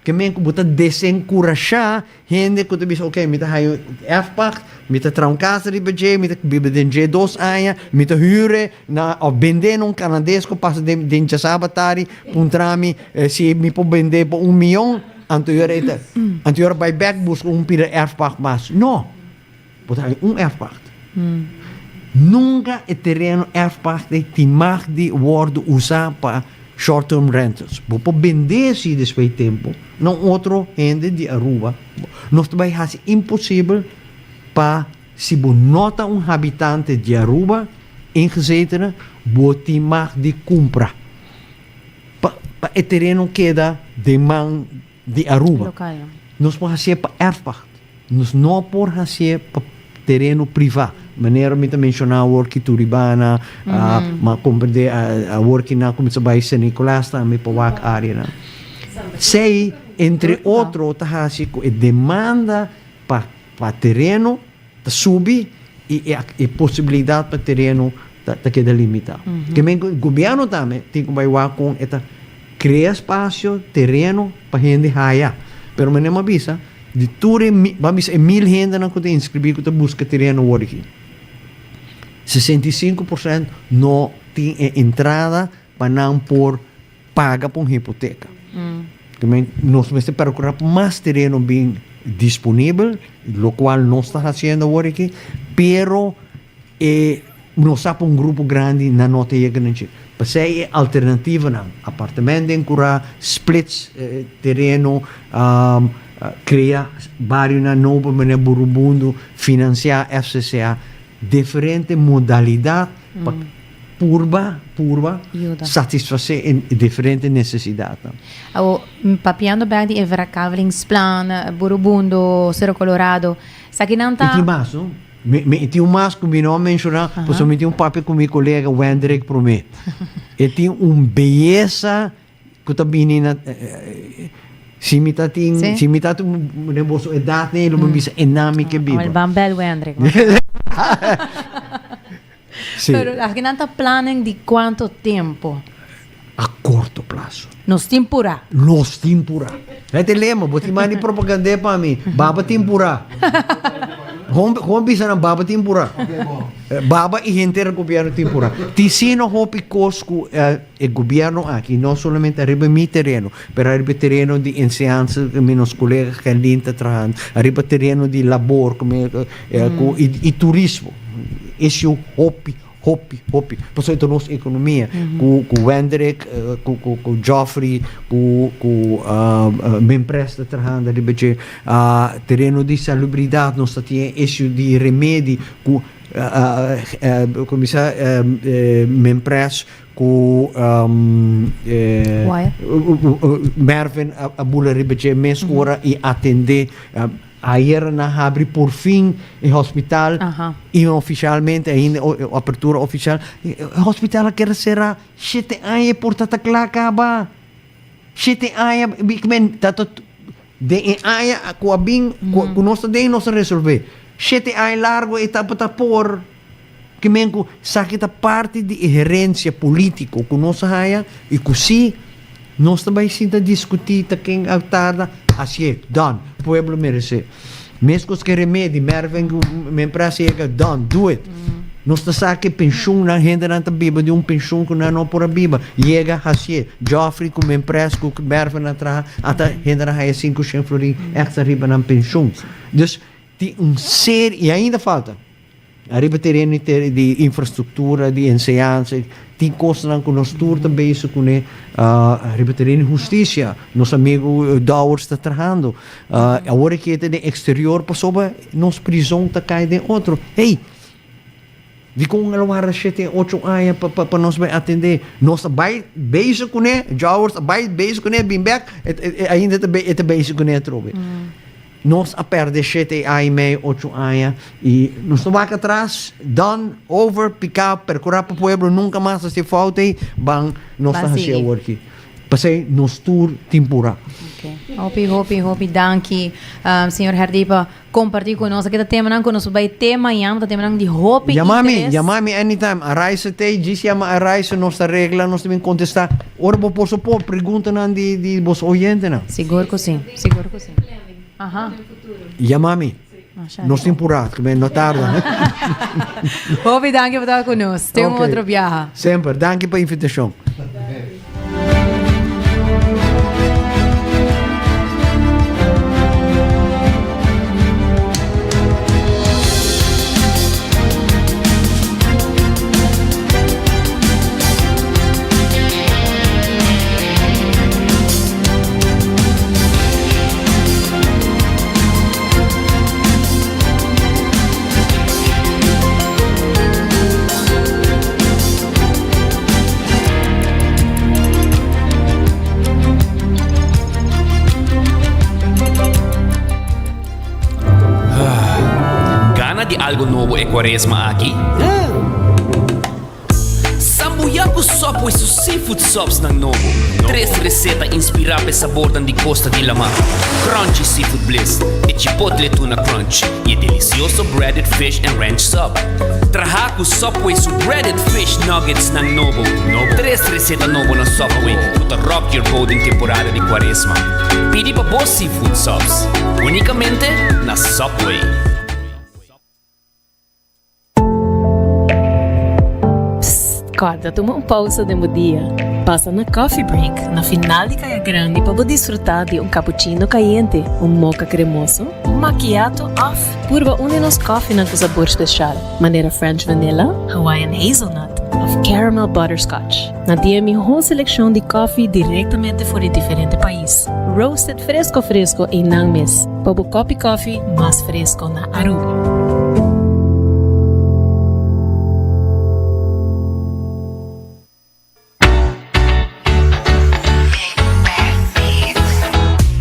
Ke men ku bo ta desenkurashá hende ku ta bisa, oke, mi ta haña un erfpacht, mi ta traha un kas riba dje, mi ta biba den dje dos aña, mi ta hür e na òf bend'é na un kanades ku pasa den den djasabatari puntra mi si mi por bend'é pa un mion. Anto yora e ta, anto yora bai bek buska un pida erfpacht mas. No! Bo ta haña un erfpacht. Nunka e tereno erfpacht ei tin mag di wòrdu usá pa short term rentals. Bo por bendé si despues di tempu na un otro hende di Aruba. Nos ta bai hasi imposibel pa si bo no ta un habitante di Aruba, ingezetene, bo tin mag di kumpra. Pa pa e tereno keda den man di Aruba. Local. Nos por hacié pa erfpacht. Nos no por hacié pa tereno privá. Manera mi ta menciona awor ki Turibana, ma comprende awor ki nan cuminsa bay San Nicolas tambe pa wak areanan. Esey entre otro ta haci cu e demanda pa pa tereno ta subi y e posibilidad pa tereno ta keda limita. Ke men ku gobierno tambe tin ku bai wak kon e ta krea espacio, tereno pa hende haya. Pero mene mi a bisa di tur e bo a bisa e mil hendenan ku ta inscribi ku ta buska tereno awor aki, 65% no tin e entrada pa nan por paga pa un hipoteka. Nos mester percura pa mas tereno bin disponibel, locual nos ta haciendo awor aki, pero e nos sa pa un grupo grandi nan no ta yega nan dje. P'esei e alternativanan, apartamento den cura, splits tereno, crea barionan nobo manera Burubundo, financia FCCA, diferente modalidad pa Purba, purba Yuda. satisfacé e diferente necesidadnan. Awor, papiando bek di e verkavelingsplan, Burubundo, Cerro Colorado, esakinan ta. I tin mas, no? Mi, mi tin un mas cu mi no a menciona, pasobra mi tin un papia cu mi colega Wendrick prome. E tin un beyesa cu ta bini na, si mi ta tin, Sí. si mi ta tin den boso edad nee, lo mi bisa e nan mi ke biba. Awel ban bel Wendrick. Sí. Pero akinan ta plannen di cuanto tempo? A corto plazo. Nos tin pura. Nos tin pura. Hij te lema, bo tin mani propagandé pa mi. Baba tin pura. Gewoon, gewoon bisa nan baba tin pura. Baba y henter gobierno tin pura. Tin sino hopi cos cu eh, e gobierno aki, no solamente ariba mi tereno, pero ariba tereno di enseñanza cu mi nos colega Gerlin ta trahando, ariba tereno di labor cu mi, eh, cu, y, y turismo. issue hopi hopi hopi pasobra e ta nos economia cu cu Wendrick cu cu cu Geoffrey cu cu Minpres ta trahando riba dje tereno di salubridad nos ta tin e issue di remedi cu cuminsa Minpres cu Mervin a bula riba dje mes ora y atende. Ayer nan habri por fin e hospital inofisialmente ainda e apertura oficial. E hospital a keda sera shete aña e porta ta kla kaba. Shete aña men ta ta den e aña ku a bin ku nos ta den nos a resolve. Shete aña largo e tabata por ke men ku esaki ta parti di e herencia politico ku nos a haya i ku si nos ta bai sinta diskuti ta ken a tarda hasié done pueblo merece. Meskos ke remedi Mervin ku mi empresa yega done do it. Nos ta sa ke penshunnan hendenan ta biba di un penshun ku nan no por a biba yega hasié. Geoffrey ku mi empresa ku Mervin a traha ata hendenan haya 500 florin extra riba nan penshun. Dus tin un serie i ainda falta. Ariba tereno di infrastructura, di enseñansa, tin cosnan cu nos tur ta bezig cune. Ariba tereno di husticia, nos amigo Dowers ta trahando. Awor e keda den exterior pasobra nos prizon ta cay den otro. Hey! Dicon a warda shete, ocho aña pa nos bay atende? Nos ta bay bezig cune, Dowers ta bay bezig cune, bin bek, ainda e ta bezig cune atrobe. Nos a perde shete aña y mei, ocho aña, y nos ta wak atras, done, over, pica, percura pa pueblo nunca mas haci fout ey, ban nos ta haci awor aki. Pasey nos tur tin pura. Ok. Hopi, hopi, hopi danki, señor Herdey pa comparti cu nos. Aki ta temanan cu nos por bay te mañan, ta temanan di hopi Yama mi, interes. yama mi anytime. Araiza t'ey, djis yama Araiza, nos ta regla, nos ta bin contesta. Ora bo por so por preguntanan di di boso oyentenan. Sigur cu si, sigur cu si. Aha. Yama mi. Nos tin purá, mi no tarda. Hopi danki pa ta cu nos. Te un otro biaha. Semper. Danki pa invitacion. Gana di algo nobo e cuaresma aki? Sambuya ku Subway su seafood subsnan nobo. Tres reseta inspirá p'e sabornan di kosta di lamá, Crunchy Seafood Bliss, e Chipotle Tuna Crunch i e delisioso Breaded Fish and Ranch Sub. Trahá ku Subway su Breaded Fish Nuggetsnan nobo. Tres reseta nobo na Subway ku ta rock your boat den temporada di kuaresma. Pidi pa bo seafood subs únikamente na Subway. Psst, kòrda tuma un pousa den bo dia. Pasa na Coffee Break na final di Kaya Grandi pa bo disfrutá di un cappuccino kayente, un mocha kremoso, un macchiato òf purba un di nos kòfinan ku sabor speshal, manera French Vanilla, Hawaiian Hazelnut òf Caramel Butterscotch. Nan tin e mihó selekshon di kòfi direktamente for di diferente pais, roasted fresko fresko einan mes, pa bo kòpi kòfi mas fresko na Aruba.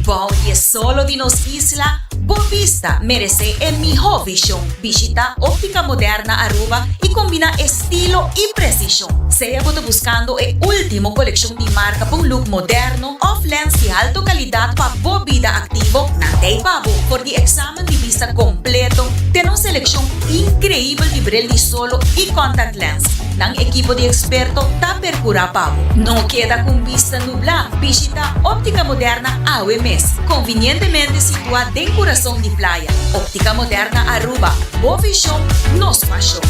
Bou di e solo di nos isla, bo bista meresé e mihó vishon. Bishitá Óptica Moderna Aruba i kombiná estilo i presishon. Sea bo ta buskando e último kolekshon di marka pa un look moderno òf lens di alto kalidat pa bo bida aktivo, nan ta ei pa bo. For di eksamen di bista kompleto te nos selekshon inkreibel di bril di solo i contact lens, nan ekipo di eksperto ta perkurá pa bo. No keda ku un bista nublá, bishitá Óptica Moderna awe mes, konvinientemente situá den kurason di playa. Óptica Moderna Aruba, bo vishon, nos pashon.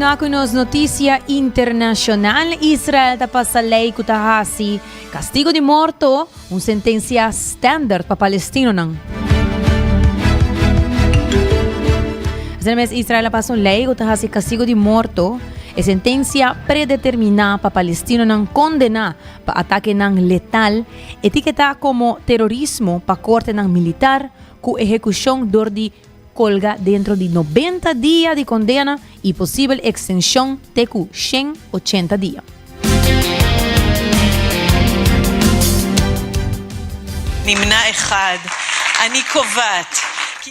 continua cu nos noticia internacional. Israel ta pasa ley cu ta haci castigo di morto un sentencia standard pa palestinonan. Asina mes Israel a pasa un ley cu ta haci castigo di morto e sentencia predetermina pa palestinonan condena pa atakenan letal etiketa como terorismo pa cortenan militar cu ehecucion dor di Colga dentro di nobenta dia di condena y posibel extension te cu 180 dia.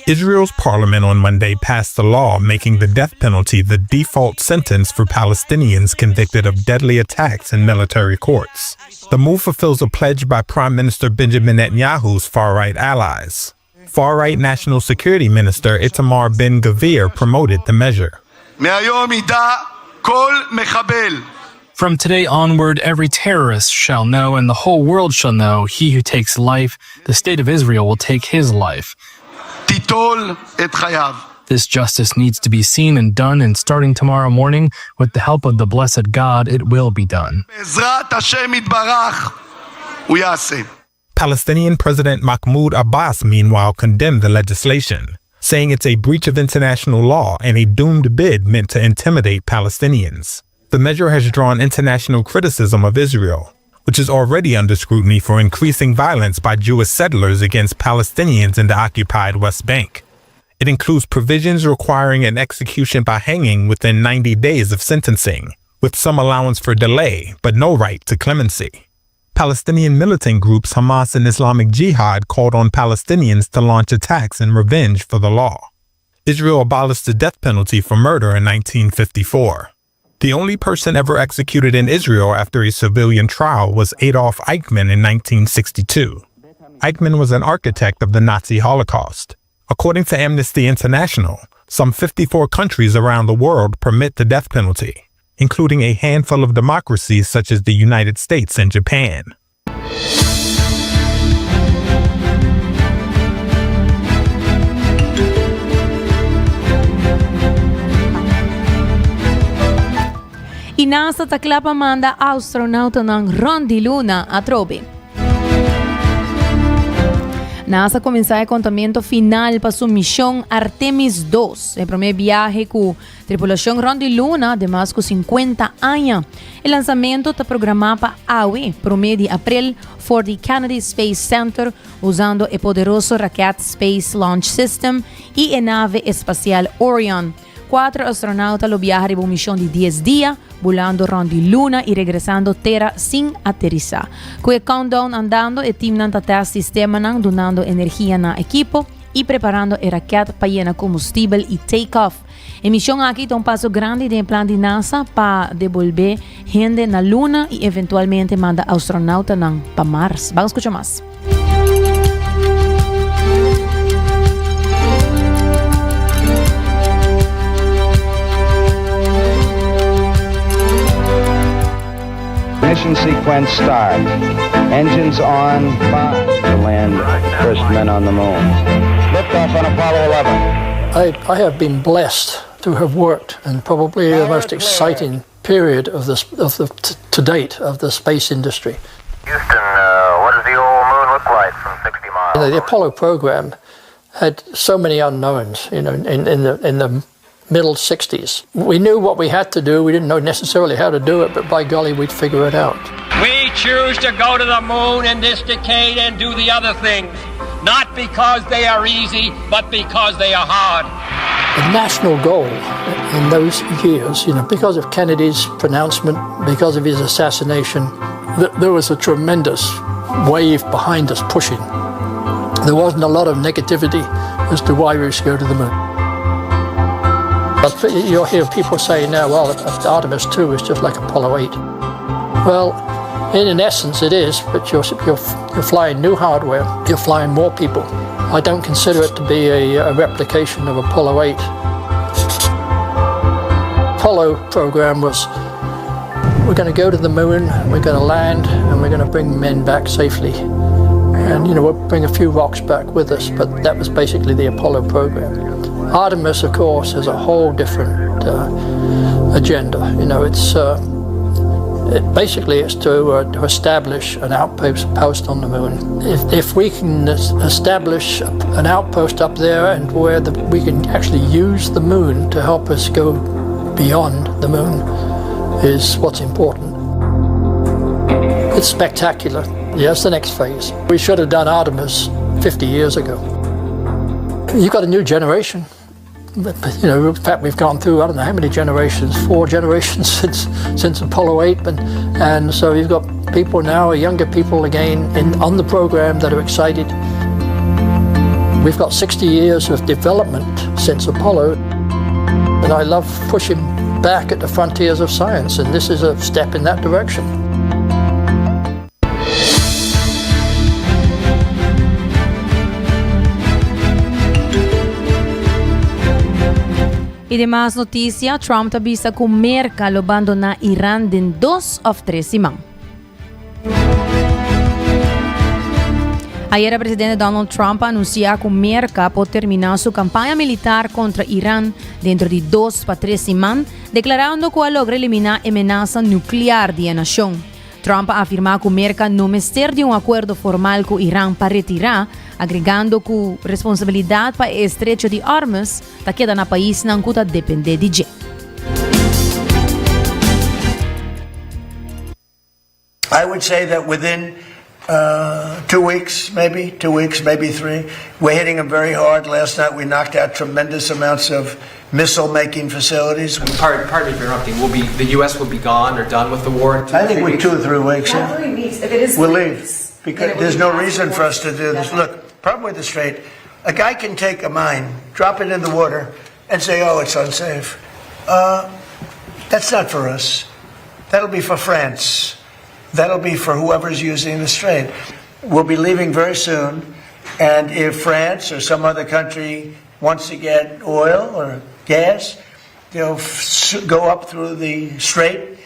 Israel's parliament on Monday passed a law making the death penalty the default sentence for Palestinians convicted of deadly attacks in military courts. The move fulfills a pledge by Prime Minister Benjamin Netanyahu's far-right allies. Far-right National Security Minister Itamar Ben-Gvir promoted the measure. From today onward, every terrorist shall know, and the whole world shall know, he who takes life, the state of Israel will take his life. This justice needs to be seen and done, and starting tomorrow morning, with the help of the blessed God, it will be done. Palestinian President Mahmoud Abbas, meanwhile, condemned the legislation, saying it's a breach of international law and a doomed bid meant to intimidate Palestinians. The measure has drawn international criticism of Israel, which is already under scrutiny for increasing violence by Jewish settlers against Palestinians in the occupied West Bank. It includes provisions requiring an execution by hanging within 90 days of sentencing, with some allowance for delay, but no right to clemency. Palestinian militant groups Hamas and Islamic Jihad called on Palestinians to launch attacks in revenge for the law. Israel abolished the death penalty for murder in 1954. The only person ever executed in Israel after a civilian trial was Adolf Eichmann in 1962. Eichmann was an architect of the Nazi Holocaust. According to Amnesty International, some 54 countries around the world permit the death penalty including a handful of democracies such as the United States and Japan. Y NASA ta cla pa manda astronautanan rond di luna atrobe. NASA a cuminsa e contamento final pa su mision Artemis 2, e prome biahe cu Tripulacion rond di luna den mas cu 50 aña. E lansamento ta programa pa awe, prome di april, for di Kennedy Space Center usando e poderoso raket Space Launch System y e nave espacial Orion. Cuatro astronauta lo biaha riba un mision di dies dia, bulando rond di luna y regresando tera sin aterisa. Cu e countdown andando, e teamnan ta test sistemanan dunando energia na ekipo y preparando e raket pa yena comustibel y take off. E mision aki ta un paso grandi den e plan di NASA pa debolbe hende na luna y eventualmente manda astronautanan pa Mars. Ban scucha mas. Ignition sequence start. Engines on five to land first men on the moon. Liftoff on Apollo 11. I, I have been blessed to have worked in probably the most exciting period of this of the to date of the space industry. Houston, uh, what does the old moon look like from 60 miles? You know, the Apollo program had so many unknowns, you know, in, in the in the middle 60s. We knew what we had to do. We didn't know necessarily how to do it, but by golly, we'd figure it out. We choose to go to the moon in this decade and do the other things, not because they are easy, but because they are hard. The national goal in those years, you know, because of Kennedy's pronouncement, because of his assassination, th there was a tremendous wave behind us pushing. There wasn't a lot of negativity as to why we should go to the moon. But you'll hear people say now, well, Artemis 2 is just like Apollo 8. Well, in, essence it is, but you're, you're, you're flying new hardware, you're flying more people. I don't consider it to be a, a replication of Apollo 8. Apollo program was we're going to go to the moon, we're going to land, and we're going to bring men back safely. And, you know, we'll bring a few rocks back with us, but that was basically the Apollo program. Artemis, of course, is a whole different uh, agenda. You know, it's uh, it, basically it's to, uh, to establish an outpost post on the moon. If, if we can establish an outpost up there and where the, we can actually use the moon to help us go beyond the moon is what's important. It's spectacular. Yes, the next phase. We should have done Artemis 50 years ago. You've got a new generation. You know, in fact, we've gone through I don't know how many generations, four generations since since Apollo 8, and and so you've got people now, younger people again in on the program that are excited. We've got 60 years of development since Apollo, and I love pushing back at the frontiers of science, and this is a step in that direction. Y demas noticia, Trump ta bisa cu Merca lo bandona Iran den dos of tres siman. Ayera presidente Donald Trump a anuncia cu Merca por termina su campaña militar contra Iran dentro di dos pa tres siman, declarando cu a logra elimina e menasa nuclear di e nacion. Trump a afirma cu Merca no mester di un acuerdo formal cu Iran pa retira, agregando cu responsabilidad pa e Estrecho di Hormuz ta keda na paisnan cu ta depende di dje. I would say that within uh, two weeks, maybe two weeks, maybe three. We're hitting them very hard. Last night we knocked out tremendous amounts of missile making facilities. Pardon, pardon me for interrupting. Will be the U.S. will be gone or done with the war? I think we two or three weeks. Yeah. Three weeks. If it is we'll three leave weeks, because then it will there's be no past reason the for us to do this. Look, problem with the strait, a guy can take a mine, drop it in the water, and say, "Oh, it's unsafe." Uh, that's not for us. That'll be for France. That'll be for whoever's using the strait. We'll be leaving very soon, and if France or some other country wants to get oil or gas, they'll f- go up through the strait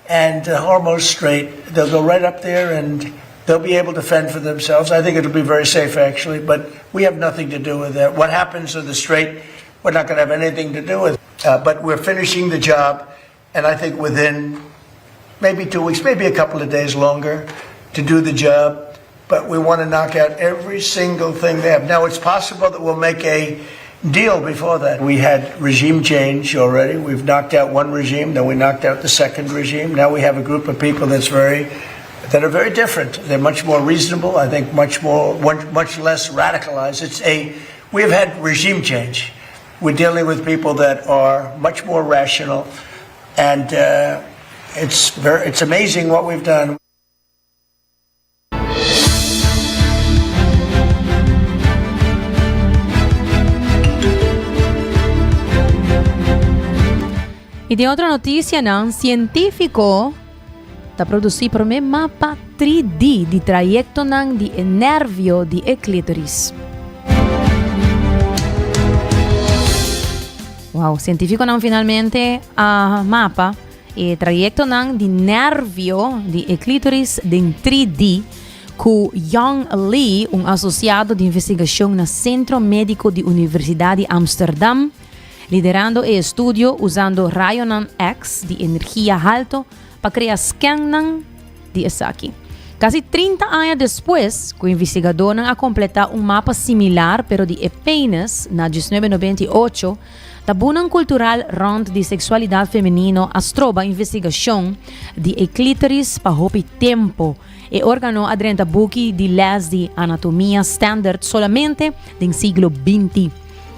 and the Hormuz Strait. They'll go right up there and they'll be able to fend for themselves. I think it'll be very safe, actually, but we have nothing to do with that. What happens in the strait, we're not going to have anything to do with. Uh, but we're finishing the job, and I think within maybe two weeks, maybe a couple of days longer to do the job. But we want to knock out every single thing they have. Now, it's possible that we'll make a deal before that. We had regime change already. We've knocked out one regime, then we knocked out the second regime. Now we have a group of people that's very that are very different. They're much more reasonable, I think much more much less radicalized. It's a we have had regime change. We're dealing with people that are much more rational and uh, it's very it's amazing what we've done. Y den otro noticianan, cientifico ta produci prome mapa 3D di trayectonan di e nervio di e clitoris. Wow, cientificonan finalmente a mapa E trayectonan di nervio di e clitoris den 3D cu Young Lee, un asociado di investigacion na Centro Medico di Universidad di Amsterdam, liderando e estudio usando rayonan X di energia halto pa crea scannan di esaki. Casi 30 aña despues cu investigadornan a completa un mapa similar pero di e penis na 1998, Tabunan kultural rònt di seksualidat femenino a stroba investigashon di e klitoris pa hopi tempu. E órgano a drenta buki di lès di anatomia standard solamente den siglo binti.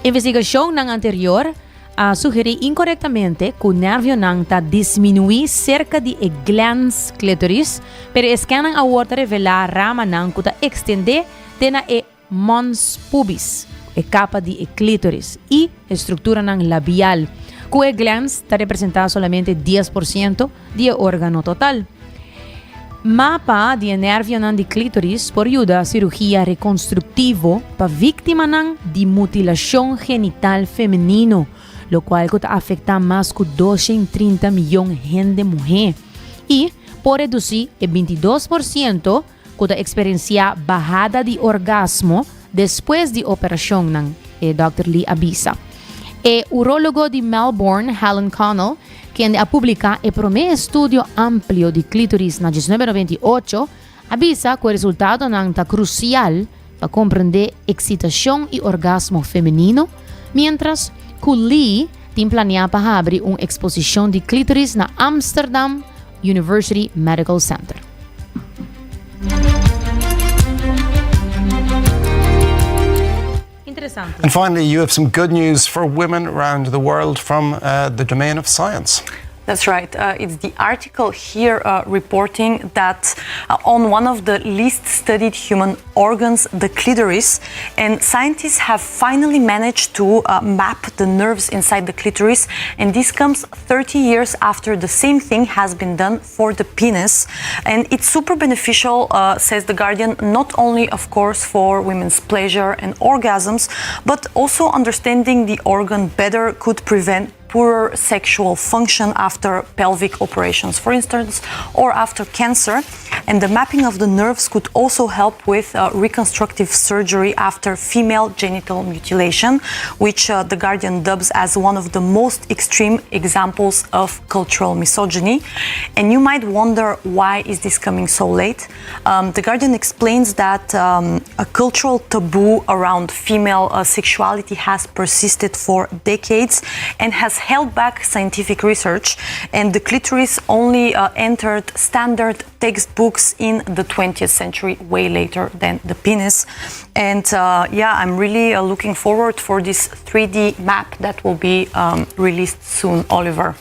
Investigashonnan anterior a sugerí inkorektamente ku nervionan ta disminuí serka di e glans klitoris, pero e scannan awor ta revelá ramanan ku ta ekstendé te na e Mons pubis, e kapa di e klitoris, i e strukturanan labial, ku e glans ta representá solamente 10% di e órgano total. Mapa di e nervionan di klitoris por yuda sirugia rekonstruktivo pa víktimanan di mutilashon genital femenino, lokual ku ta afektá mas ku 230 miyon hende muhé, i por redusí e 22% ku ta eksperensiá bahada di orgasmo despues di operashonnan, e dòkter Lee a bisa. E urólogo di Melbourne, Helen Connell, kende a publiká e promé estudio amplio di klitoris na 1998, a bisa ku e resultadonan ta krusial pa komprendé eksitashon i orgasmo femenino, miéntras ku Lee tin planiá pa habri un eksposishon di klitoris na Amsterdam University Medical Center. Interesante. And finally, you have some good news for women around the world from uh, the domain of science. That's right. Uh, it's the article here uh, reporting that uh, on one of the least studied human organs, the clitoris, and scientists have finally managed to uh, map the nerves inside the clitoris. And this comes 30 years after the same thing has been done for the penis. And it's super beneficial, uh, says The Guardian, not only, of course, for women's pleasure and orgasms, but also understanding the organ better could prevent poorer sexual function after pelvic operations, for instance, or after cancer. And the mapping of the nerves could also help with uh, reconstructive surgery after female genital mutilation, which uh, The Guardian dubs as one of the most extreme examples of cultural misogyny. And you might wonder why is this coming so late? Um, the Guardian explains that um, a cultural taboo around female uh, sexuality has persisted for decades and has held back scientific research. And the clitoris only uh, entered standard textbooks in the 20th century, way later than the penis. And uh, yeah, I'm really uh, looking forward for this 3D map that will be um, released soon, Oliver.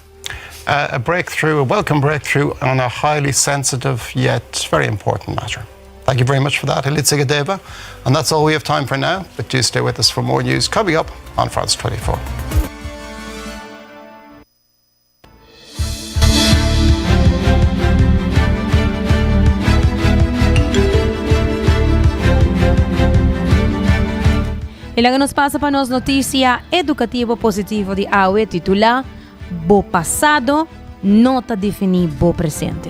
Uh, a breakthrough, a welcome breakthrough on a highly sensitive yet very important matter. Thank you very much for that, Elitsa Gadeva. And that's all we have time for now, but do stay with us for more news coming up on France 24. I laga nos pasa pa nos notisia edukativo positivo di awe titulá Bo pasado no ta definí bo presente.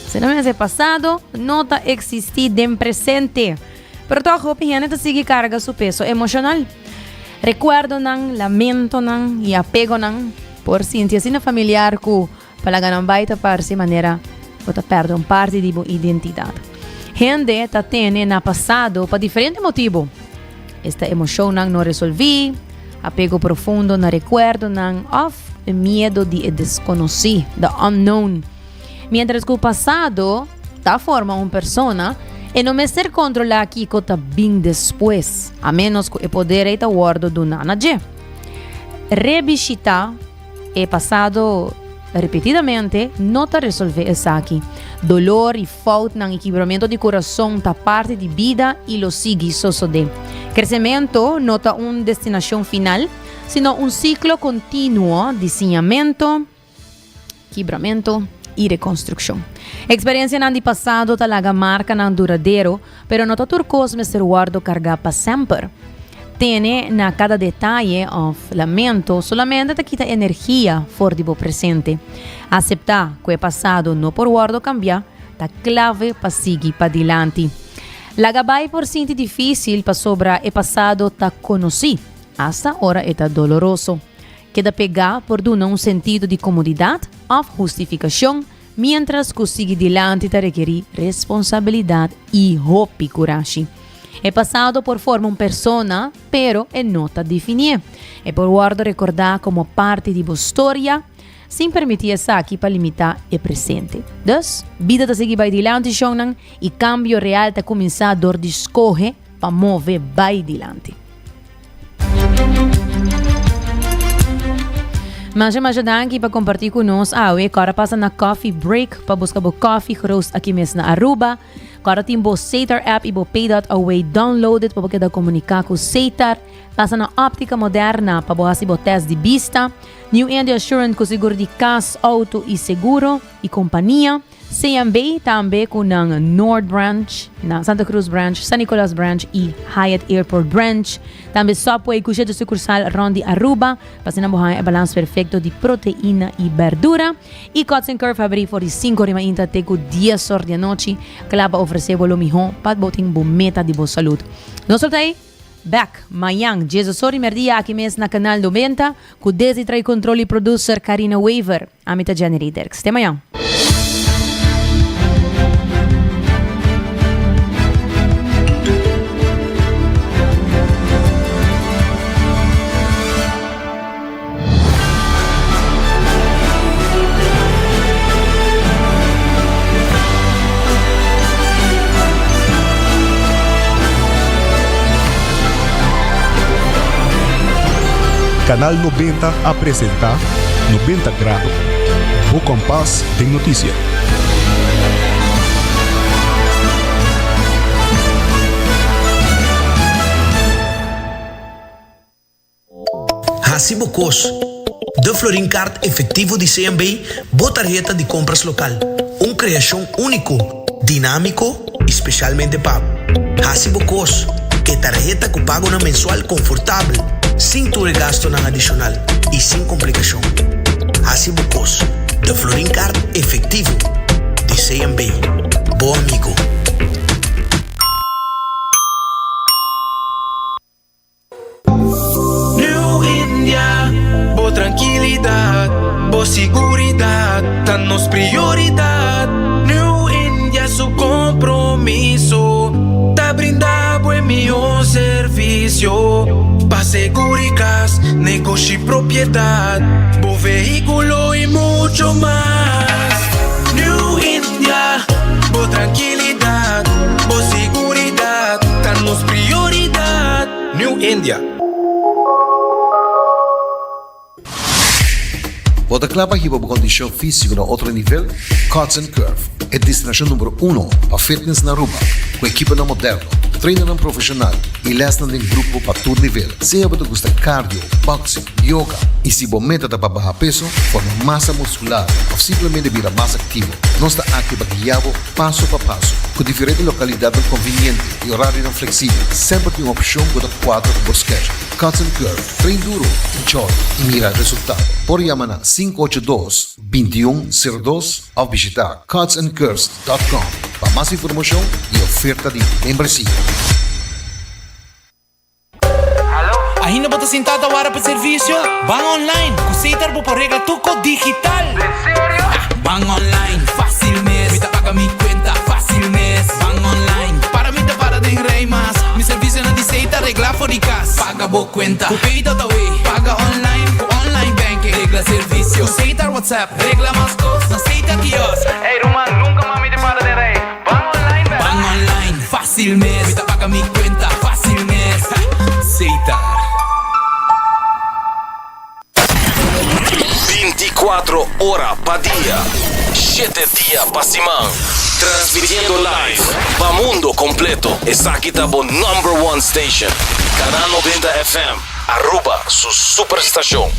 Sino mester pasado no ta eksistí den presente. Pero tòg hopi hende ta sigui karga su peso emoshonal. Rekuerdonan, lamentonan i apegonan por sinti asina familiar ku pa laga nan bai ta parse manera bo ta pèrdè un parti di bo identidat. Hende ta tene na pasado pa diferente motibu. Esta emoshonnan no resolví, apego profundo na rekuerdonan òf e miedo di e deskonosí, the unknown. Miéntras ku pasado ta forma un persona, e no mester kontrolá kiko ta bin despues, a ménos ku e poder ei ta wòrdu duná na dje. Rebishitá e pasado repetidamente no ta resolvé esaki. Dolor i foutnan i kibramentu di kurason ta parti di bida i lo sigui sosodé. Kresementu no ta un destinashon final, sino un siklo kontinuo di siñamentu, Kibramentu i rekonstrukshon. Eksperensianan di pasado ta laga markanan duradero, pero no ta tur kos mester wòrdu kargá pa semper. Tene na kada detaye òf lamento solamente ta kita energia for di bo presente. Aseptá ku e pasado no por wòrdu kambiá ta klave pa sigui padilanti. Laga bai por sinti difísil pasobra e pasado ta konosí, asta ora e ta doloroso. Keda pegá por duna un sentido di komodidat òf hustifikashon, miéntras ku sigui dilanti ta rekerí responsabilidat i hopi kurashi. E pasado por forma un persona, pero e no ta definié. E por wòrdu rekordá komo parti di bo storia, sin permití esaki pa limitá e presente. Dus, bida ta sigui bai dilanti, shonnan, i kambio real ta kuminsá dor di skohe pa move bai dilanti. Masha masha danki pa kompartí ku nos awe. Kòrda pasa na Coffee Break pa buska bo koffie geroost aki mes na Aruba. Kòrda tin bo Setar app i bo Pay.away downloaded pa bo keda komuniká ku Setar. Pasa na Optica Moderna pa bo hasi bo test di bista. New India Assurance ku seguro di kas, outo i seguro i kompania. CMB tambe ku nan Noord Branch, nan Santa Cruz Branch, San Nicolas Branch i Hyatt Airport Branch. Tambe Subway ku shete sukursal rond di Aruba pa asina bo haña e balans perfekto di proteina i berdura. I Cuts and Curve habrí for di sinku ori mainta te ku dies or di anochi, kla pa ofresé bo lo mihó pa bo tin bo meta di bo salud. Nos lo ta ei. Bek mañan djesos or di merdia aki mes na Canal 90 cu Desi trae control y producer Carina Wever. Ami ta Jenny Riederks. Te mañan. Canal 90 a presenta 90 Grado, bo kompas den notisia. Hasi bo kos. De Florin Card Efectivo di CMB, bo tarheta di compras local. Un creacion unico, dinamico y specialmente pa bo. Hasi bo kos. E tarheta cu pagonan mensual confortabel, sin tur e gastonan adicional y sin complicacion. Hasi bo kos. De Florin Card Efectivo di CMB. Bo amigo. New India, bo trankilidat, bo siguridat ta nos prioridat. New India su kompromiso ta brinda bo e mihó servisio pa seguri kas, negoshi, propiedat, bo vehíkulo i mucho mas. New India, bo trankilidat, bo siguridat ta nos prioridat. New India. Bo ta kla pa hiba bo kondishon físiko na otro nivel? Cuts and Curve, e destinashon numero uno pa fitness na Aruba, ku ekiponan moderno, trainernan profeshonal i lèsnan den grupo pa tur nivel. Sea bo ta gusta cardio, boxing, yoga i si bo meta ta pa baha peso, forma masa muskular òf simplemente bira mas aktivo, nos ta aki pa guia bo paso pa paso. Ku diferente lokalidatnan konviniente i orarionan fleksibel, semper tin un opshon ku ta kuadra ku bo schedule. Cuts and Curve, train duro, enjoy i mira resultado. Por yama na 582 2102 òf bishita cutsandcurves dòt com pa mas informashon i oferta di membresia. Ainda bo ta sintá ta wara pa servisio? Ban online! Ku Setar bo por regla tur kos digital! Den serio? Ban online, fásil mes! Mi ta paga mi kuenta, fásil mes! Ban online, para mi ta para den rei mas! Mi servisionan di Setar regla for di kas! Paga bo kuenta ku Pay.awe! Paga online ku online banking! Regla servisio ku Setar WhatsApp! Regla mas kos na Setar Kiosk! Ey ruman, nunka mas mi ta para den rei! Ban online bèl! Ban online, fásil mes! Mi ta paga mi kuenta, fásil mes! Setar. 24 ora pa dia, shete dia pa siman. Transmitiendo live pa mundo completo. Esaki ta bo number one station. Canal 90 FM, Aruba su superstacion.